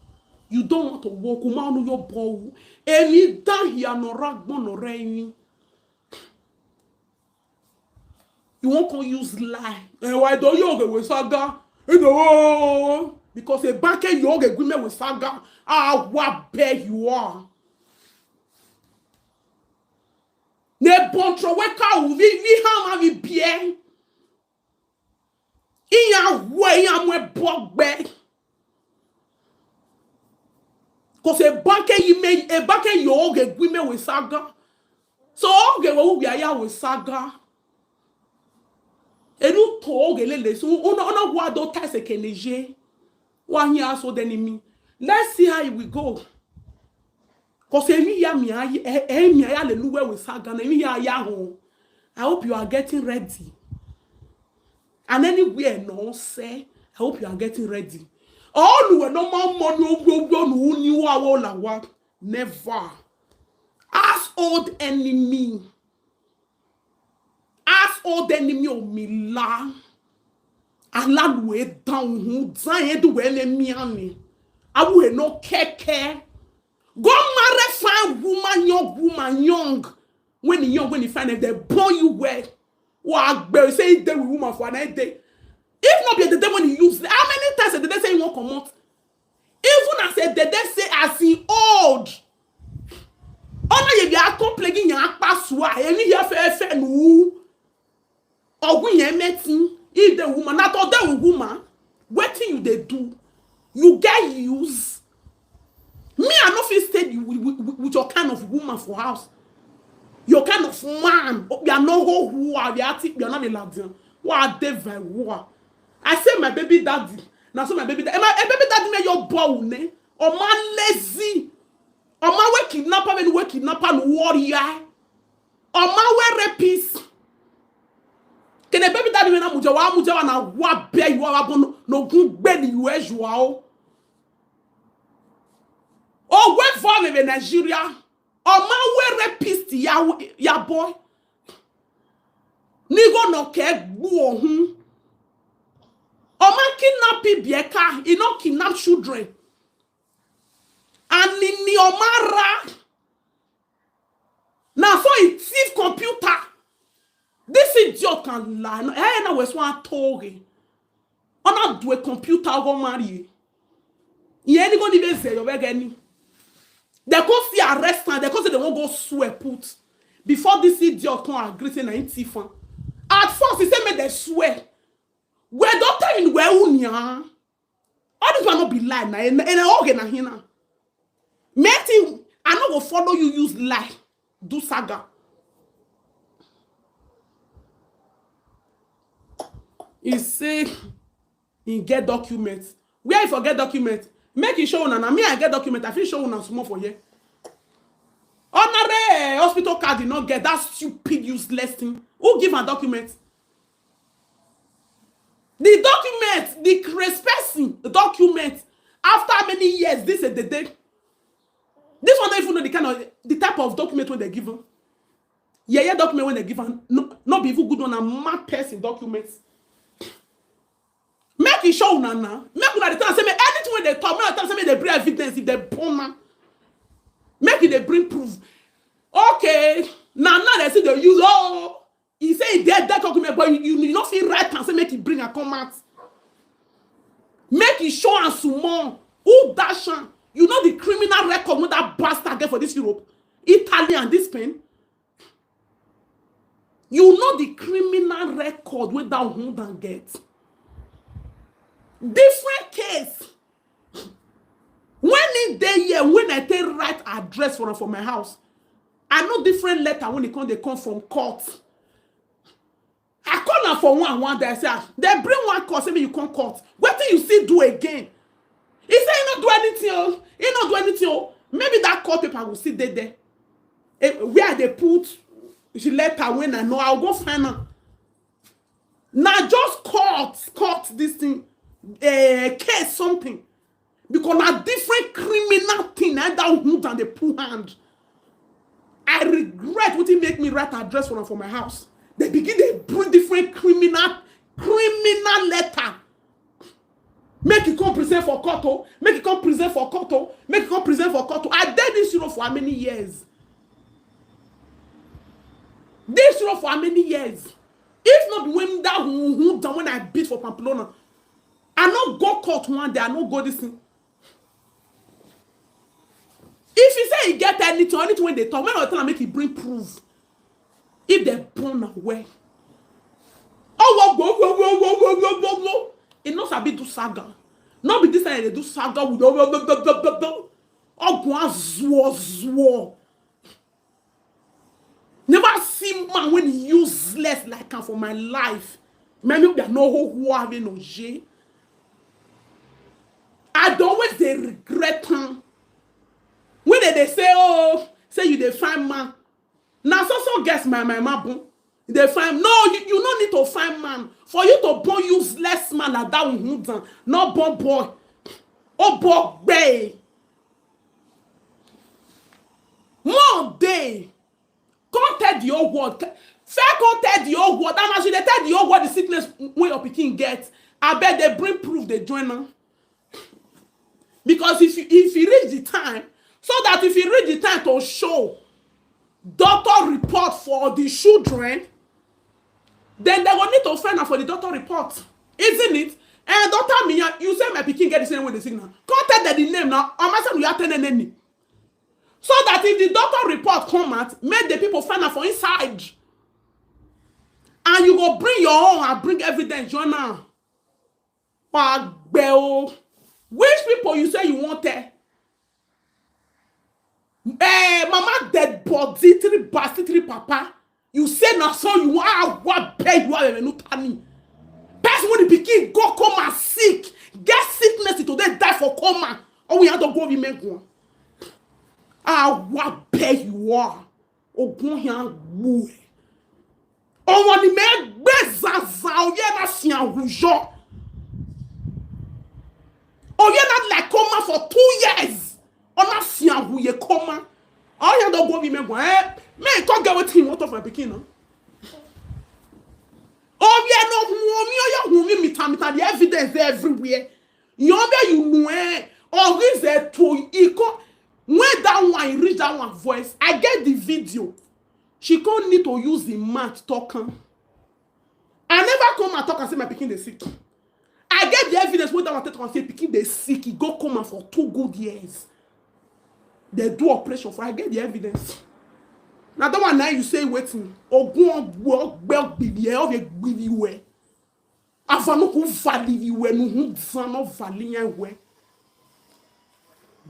You don't want to work. Uma no your bow. Emi dan here no ragbon no reyin. You won't come use lie. Eh, why do you get with saga? You know, because a bank you get agreement with saga. Ah, what bad you are. Ne bontro we ka u vi vi hama vi bien. Iya we iya mwe bogbe. Cause a bank you may a bank you get agreement with saga. So oge we ubi aya we saga. Enu to oge lele so una una wa do ta se keneje. Wa nya so then me. Let's see how it will go. Cause emi ya mi aye emi aya le nuwe we saga na emi ya ya ho. I hope you are getting ready. And anywhere no say, I hope you are getting ready. All we no more money ogbo ogbo nu ni wa wo la wa. Never. Old enemy. As old enemy omila. Alalue down who dying do enemy ani. Awu no keke. Go marry fine woman, young woman, young. When he young, when he find it, they born you well. Wa gbe say he dey with woman for an day. If not be the day when he use, how many times did they say he won't come out? Even as a day they say as he old. Ona ye bi a complaining ya pasua eni ya fe fe nu. Ogun ye metin if the woman not all the woman. Wetin you dey do? You get use. Me, I no fit stay with, with, with your kind of woman for house. Your kind of man. You are no who who are you are not a ladian. What are they very who are? I say my baby daddy. Now so my baby daddy. My baby daddy may your bow ne. Or man lazy. Or man we kidnapper when we kidnapper and warrior. Or man we rapist. Can a baby daddy when I'm mujawa mujawa na wa be you are no good belly you as you are. Oh, went for me in Nigeria. Or man we rapist ya ya boy. Nigo no ke gbuo hun. Or man kidnap bieka, he no kidnap children. And ni ni omara. Now so he thief computer. This idiot can lie. No, eh, na wes one toge. Ona do a computer go marry. Ye ni go ni be say your begeni. They go see arrest and they go say they won't go swear put. Before this idiot come agree say na him thief am. At first he said make they swear. Well, don't tell me where unya. All this one not be lie na. And and okay na hina. Meeting I no go follow you use lie. Do saga. He say he get document. Where he for get document? Make he show una na me I get document. I fit show una small for here. Honorary eh, hospital card did not get that stupid useless thing. Who give a document? The document, the crazy person document. After many years, this is the day. This one don't even know the kind of the type of document when they give him. Yeah, yeah, document when they give him. No, not be even good one, a mad person documents. Make it show una now. Make una dey tell am say make anything when they talk, make una tell am say make they bring evidence if they born am. Make it they bring proof. Okay, now now they see the use oh. He say he dead that document, but you, you, you not feel right and say make it bring a come out. Make it show and small. Who dash am? You know the criminal record when that bastard get for this Europe, Italy and this Spain. You know the criminal record wey that woman get. Different case. When he dey here, when I take write address for am for my house, I know different letter when e come dey come from court. I call am for one one day. I say, ah, they bring one call, say me you come court. Wetin you still do again? He say he no do anything. Oh. He no do anything. Oh. Maybe that court paper will still dey there. Eh, where they put the letter when I know I'll go find am. Now just court, court this thing, uh, case something. Because na different criminal thing na that wound and they pull hand. I regret what he make me write address for am for my house. They begin to bring different criminal criminal letter. Make it come present for court, oh. Make it come present for court, oh. Make it come present for court, oh. I did this, you know, for how many years? This, you know, for how many years? If not when that who, who done when I beat for Pamplona, I not go court one day. I not go this thing. If he say he get anything, anything when they talk, when I tell him make he bring proof. If they born away. Oh, whoa, whoa, whoa, whoa, whoa, whoa, whoa, whoa, whoa. It not sabi do saga. Not be this time they do saga with oh, whoa, whoa, whoa, whoa, whoa, whoa. Oh, go on, zuo, zuo. Never see man when he useless like am for my life. Many of them know who who have no J. I don't always they regret him. When they, they say, oh, say you they find man. Now so so guess my my mabun. They find no, you, you no need to find man. For you to born useless man like that one, not born boy. Oh boy, bay. One day, whole world. Fair come tell the whole world. And as you dey tell the whole world the sickness wey your pikin get, abeg dey bring proof dey join am. Because if you, if you reach the time, so that if you reach the time to show doctor report for the children, then they go need to find out for the doctor report, isn't it? And doctor Miya, you say my pikin get the same way the signal. Come tell them the name now. I'm asking you tell them name. So that if the doctor report come out, make the people find out for inside. And you go bring your own and bring evidence join now. Pagbe o. Which people you say you want tell? Eh, mama dead body, three bastard, three papa. You say na so you are, what pay you are, no tani. Person when the pikin go coma sick, get sickness today, die for coma. Oh, we have to go be make one. Ah, what pay you are. Ogun yan gbu. Omo ni me gbe zaza, oye na sian wujo. Oye na like coma for two years. Ona sian wuye coma. Oye don go be me go. Eh, me come get wetin you want of my pikin now. Oye no hu omi, oye hu mi mita mita, the evidence dey everywhere. You know you know eh. Or is there to iko when that one reach that one voice. I get the video. She come need to use the mouth talk am. I never come and talk and say my pikin dey sick. I get the evidence wey that one take talk and say pikin dey sick. E go coma for two good years. They do operation for. I get the evidence. Na that one now you say wetin? Ogun ogbe ogbe gbili e ogbe gbili we. Avanuku vali we nu hu zan no vali yan we.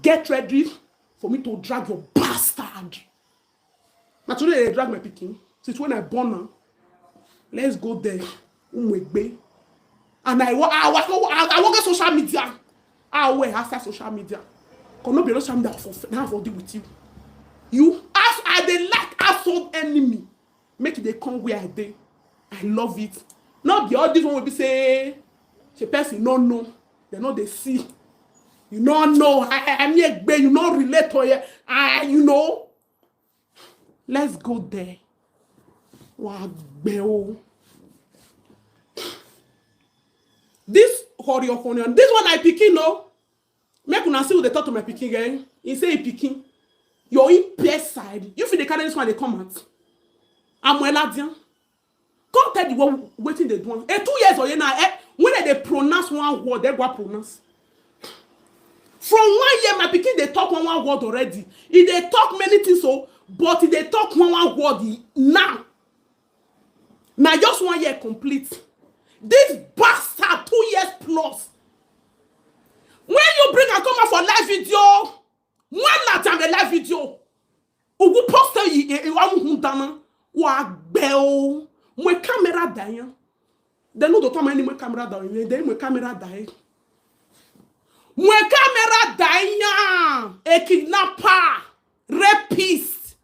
Get ready for me to drag your bastard. Na today they drag my pikin. Since when I born now. Let's go there. Umwegbe. And I wa- I wa- I, I work at social media. I wear outside social media. Come not be social media for now for deal with you. You as I dey like asshole enemy. Make they come where I dey. I love it. Not be all this one will be say the person no know. They know they see. You no know. I I I mean egbe, you no relate to it. I you know. Let's go there. Wa gbe o. This hurry up on this one I pikin no. Make una see who dey talk to my pikin girl. He say he pikin. Your impaired side. You feel the carry this one they come out. Amuela Dian. Come tell the world wetin dey do am. Eh, two years oye now. Eh, when they dey pronounce one word, they go pronounce. From one year, my pikin dey talk one one word already. E dey talk many things o, but e dey talk one one word e- now. Na just one year complete. This bastard, two years plus. When you bring am come out for live video, when la jam a live video, ugu post yi e wa mu dana wa gbe o. Mwe camera da yan. They no do tama any mwe camera da yan. They mwe camera da e. Mwe camera da yan. A kidnapper, rapist.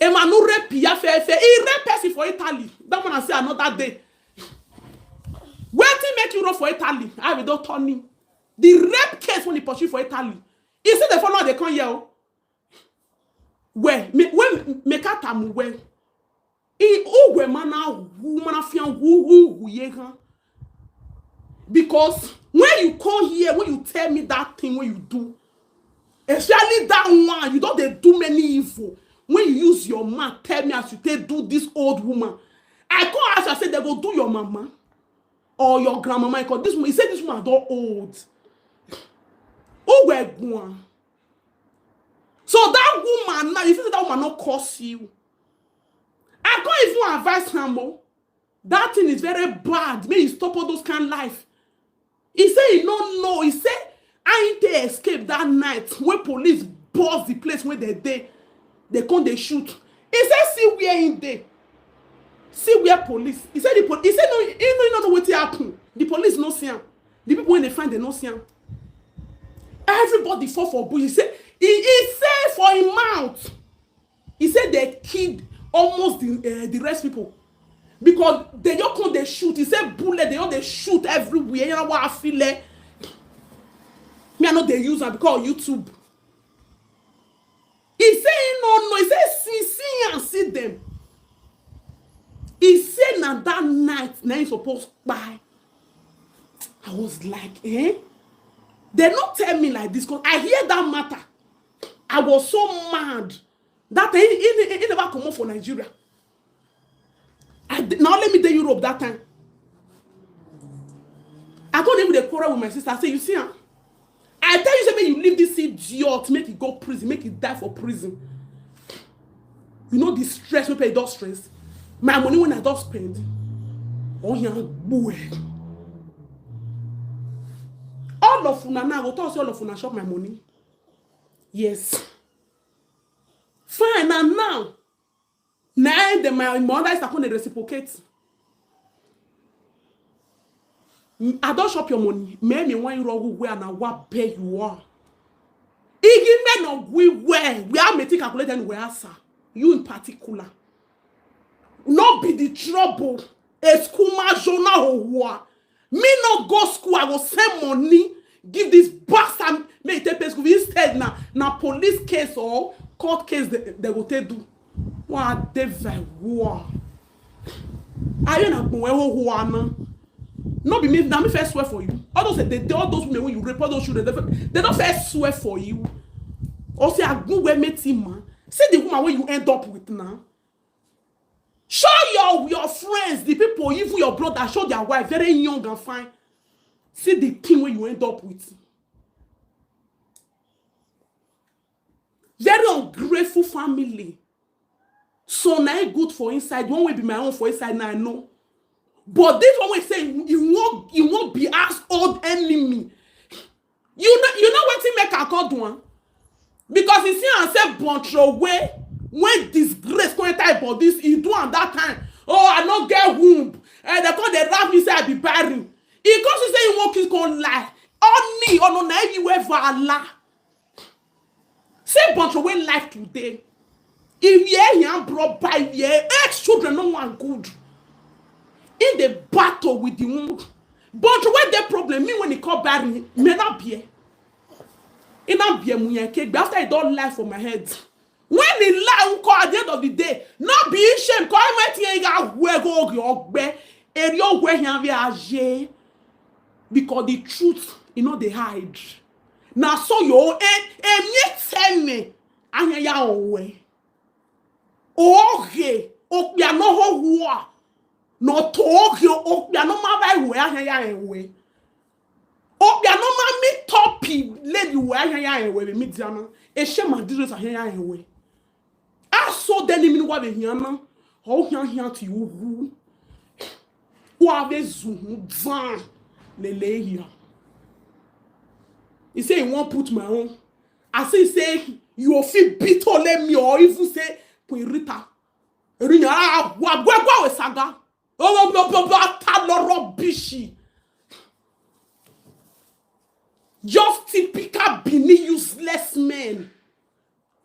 Emmanuel rape ya fe fe. He rape person for Italy. That one I say another day. Wetin make you run for Italy? I will don't turn him. The rape case when he pursue for Italy. He say the follow they come here. Oh. Where me when make a tamu where? He who we mana who mana fian who who who ye kan. Because when you come here, when you tell me that thing when you do, especially that one, you don't dey do many evil. When you use your mouth, tell me as you take do this old woman. I come ask, I say they go do your mama or your grandmama. Because this woman, he said this woman don't old. Oh well, go on. So that woman now, you feel that woman not curse you. I can't even advise her more. That thing is very bad. May you stop all those kind of life. He say he no know. He say I ain't take escape that night when police burst the place where they dey. They come they shoot. He say see where in dey. See where police. He said the police. He said no. He no, he no know what happen. The police no see him. The people when they find they no see him. Everybody fall for bush. He say he, he say for him mouth. He said they killed almost the uh, the rest people because they just come they shoot. He said bullet they all they shoot everywhere. You know what I feel like? Me I know they use am because of YouTube. He say he no no. He say see see and see them. that night, na him suppose kpai. I was like, eh? They not tell me like this, 'cause I hear that matter. I was so mad. That he, he, he, he never come up for Nigeria. I d- now let me dey Europe that time. I don't even dey quarrel with my sister. I say, you see, huh? I tell you, say, make you leave this idiot, make he go prison, make he die for prison. You know the stress wey pay don stress. My money when I don spend. Oh yeah, boy. All of una now, I go talk say all of una chop my money. Yes. Fine, and now, now the my mother is going to reciprocate. I don't chop your money. Me, me when you wrong where and what pay you are. Igi men of we where we are making calculated where, sir. You in particular. No be the trouble. A school man, Jonah, or what? Me no go school, I go send money, give this bastard, make he take pay school. Instead, na, na police case or court case they, they go take do. Wa de ve wa. Are you not going to na? No be me, na me first swear for you. All those, they, they, all those women when you rape, all those children, they, they don't first swear for you. Or say, I go where meet him, man. See the woman where you end up with now. Show your, your friends, the people, even your brother, show their wife, very young and fine. See the thing where you end up with. Very ungrateful family. So now it good for inside. One will be my own for inside now, I know. But this one will say, you won't, you won't be as old enemy. You know, you know what he make a call do one? Because he see and say, Bontro way, when disgrace come enter bodies, he do am that time. Oh, I no get womb. And they call the rap me say I be barren. He come to say he won't kiss, come lie. Only on no everywhere for Allah. Say, but your way life today. If you are young, bro, by your ex children, no one good. In the battle with the wound. But when the problem, me when he call bad me, may not be. It not be a munyake. But after I don't lie for my head. When he lie, who call at the end of the day, not be shame, call my thing, I got where go your bed, and your way here, we are. Because the truth, you know, they hide. Na so yo, e, e, mi tell me, anya ya owe. Oge, okpia no ho hua. No to oge, okpia no ma bai we, anya ya ewe. Okpia no ma mi topi, lady we, anya ya ewe, mi diana. E she ma diro sa anya ya ewe. Aso deni mi wa be hiana. Ho hian hian ti uhu. Wa be zuhu zan. Lele here. He say he won't put my own. I say, say, you feel bitter, let me, or even say, Queen Rita. Erinya, ah, wa, wa, wa, we saga. Oh, blah, blah, blah, ta lo rubbish. Just typical Benin useless men.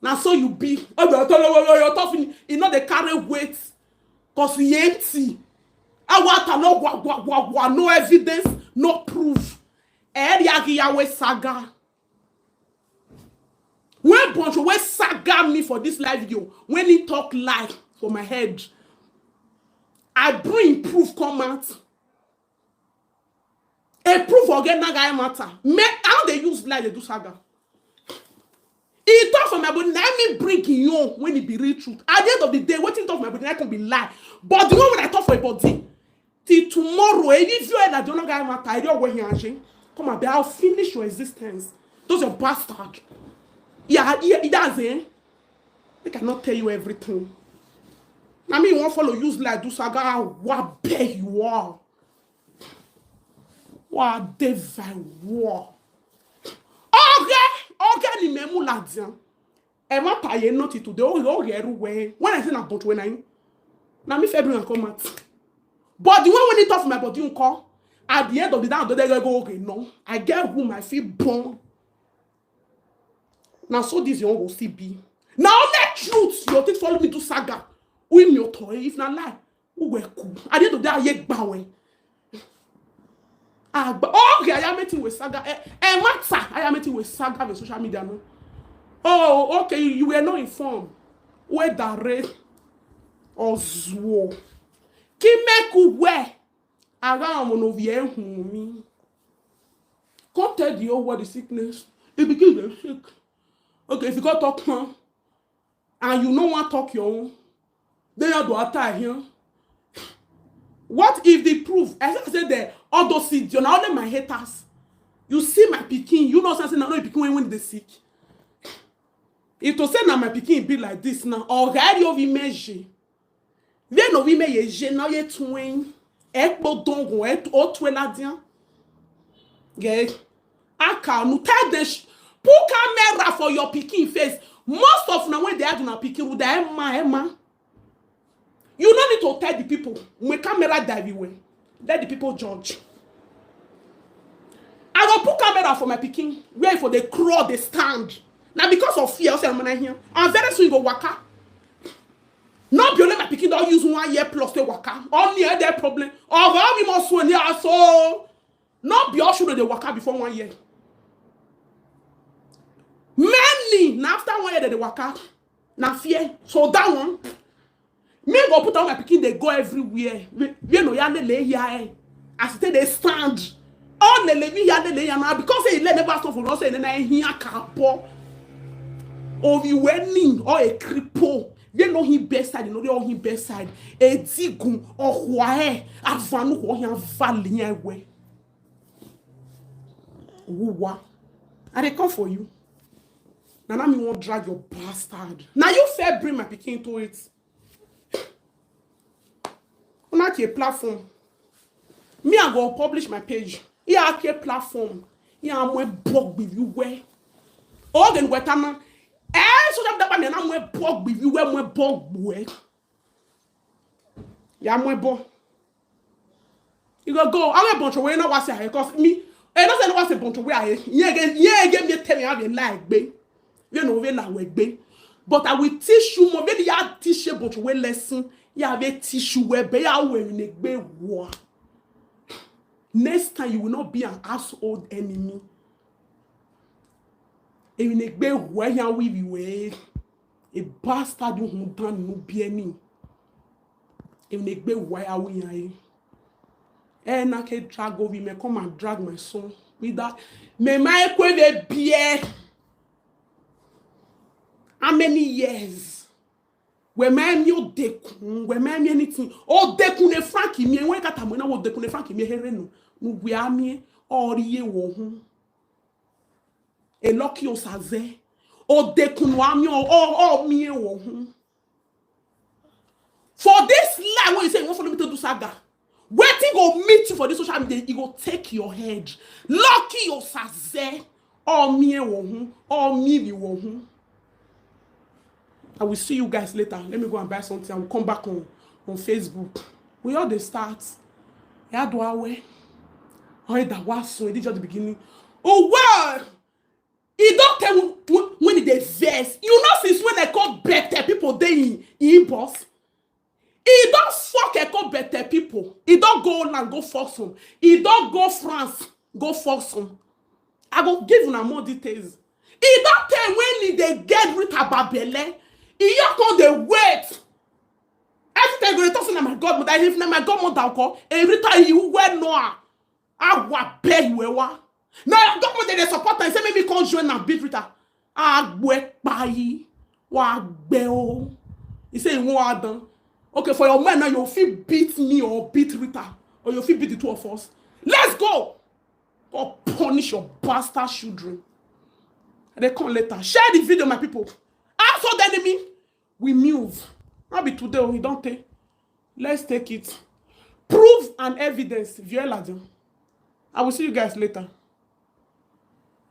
Now so you be. Oh, you talk, you talk, you know they carry weight. 'Cause he empty. I want to know, wa, wa, wa, wa, no evidence, no proof. Eri agi ya we saga. When Boncho wey saga me for this live video, when he talk lie for my head, I bring proof come out. A proof again that guy matter. Me, how they use lie they do saga. He talk for my body, let me bring him own when he be real truth. At the end of the day, what he talk for my body, that can be lie. But the one when I talk for a body, till tomorrow, eh, if you are that don't guy matter, I don't wear here, come and I'll finish your existence. Those are bastard. Yeah, yeah, it does, eh? They cannot tell you everything. I mean, you won't follow use like do saga, what pay you are. What devil war. Okay, okay, ni memu la dian. E ma pa ye not today. Oh, oh, yeah, when I say na but when I, na me February come out. But the one when it off my body, you call. At the end of the day, I don't go okay. No, I get whom I feel born. Now, so this young will still be. Now, only truth, you take follow me to saga. We me your toy, if not lie. Who were cool? At the end of the day, I yet bow. Ah, but okay, I am meeting with saga. Eh, eh, matter. I am meeting with saga with social media. No. Oh, okay, you were not informed. Where the red or zwo. Kimeku where? Around one of your home. Come tell the whole world the sickness. It begin to sick. Okay, if you go talk now, and you no wan talk your own, then you do attack here. What if the proof? As I said there, all those things, you're not only my haters. You see my picking, you know something, I know picking when, when they sick. If to say now my picking be like this now, or gari of image. Then no we may ye now ye twin. Ekpo dongo, et o tweladian. Yeah. Aka, no tell them, sh- put camera for your picking face. Most of now when they are doing picking, they Emma, Emma. You no need to tell the people. My camera dive away. Let the people judge. I go put camera for my picking. Where for they crawl, they stand. Now because of fear, I say I'm here. And very soon you go waka. No be only my picking don't use one year plus to waka. Only their problem. Oh, well, we must one year so. No be all should they waka before one year. Many now after one year they waka. Now fear. So that one, me go put on my picking, they go everywhere. We, we no ya lele ya eh. As they, they stand. All lele me ya lele ya now because they let never stop for us and then I hear kapo. Or you wearing or a cripple. You know him best side, you know they all him best side. A tigun or why avanu or him valley way. Who wa? I they come for you. Now, now me won't drag your bastard. Now you fair bring my picking to it. Una ke platform. Me I go publish my page. Here I ke platform. Here I'm a bog with you where. All the wetana. Eh, so that me I'm a bog with you where my bog boy. Ya my bog. You go go. I will bunch away now. What's here? Cause me. I don't say what's a bunch away. Yeah, again. Yeah, again. Me tell me how they like be. You know we like we be. But I will teach you more. Very hard teach you bunch away lesson. Yeah, we teach you where be. I will in a way war. Next time you will not be an asshole enemy. Even a way where you will be a bastard who don't know be any. Even a way why are we here? Eh, na ke drag over me, come and drag my son. With that, me my kweve beer. How many years? Where my me o dekun, where my me anything. O dekun e Frankie me, when kata mo na o dekun e Frankie me here no. No we are me, or ye wo hun. E lucky o saze. O dekun wa me, o, o me wo hun. For this life, when you say you want follow me to do saga, wetin go meet you for this social media, e go take your head. Lucky your saze, or me wo hun, or me be wo hun. I will see you guys later. Let me go and buy something. I will come back on, on Facebook. We all dey start. Ya do awe. Oh, that was so. It is just the beginning. Oh, wow. E don tell when, when e dey vex. You know since when I call better people dey in, in boss. E don fuck I call better people. E don go Holland go fuck some. E don go France go fuck some. I go give una more details. E don tell when e dey get Rita Babele. E ya come dey wait. Every time go dey talk say na my godmother. If na my godmother, call e Rita, you well know her. Awa pay you ewa. Now government dey support am. Say make me come join am beat Rita. Agbo epa yi. Wa gbe o. He say he wan add on. Okay, for your mind now, you fit beat me or beat Rita, or you fit beat the two of us. Let's go. Go punish your bastard children. They come later. Share the video, my people. Household enemy, we move. Not be today, we don't take. Let's take it. Proof and evidence. Vieux Ladion. I will see you guys later.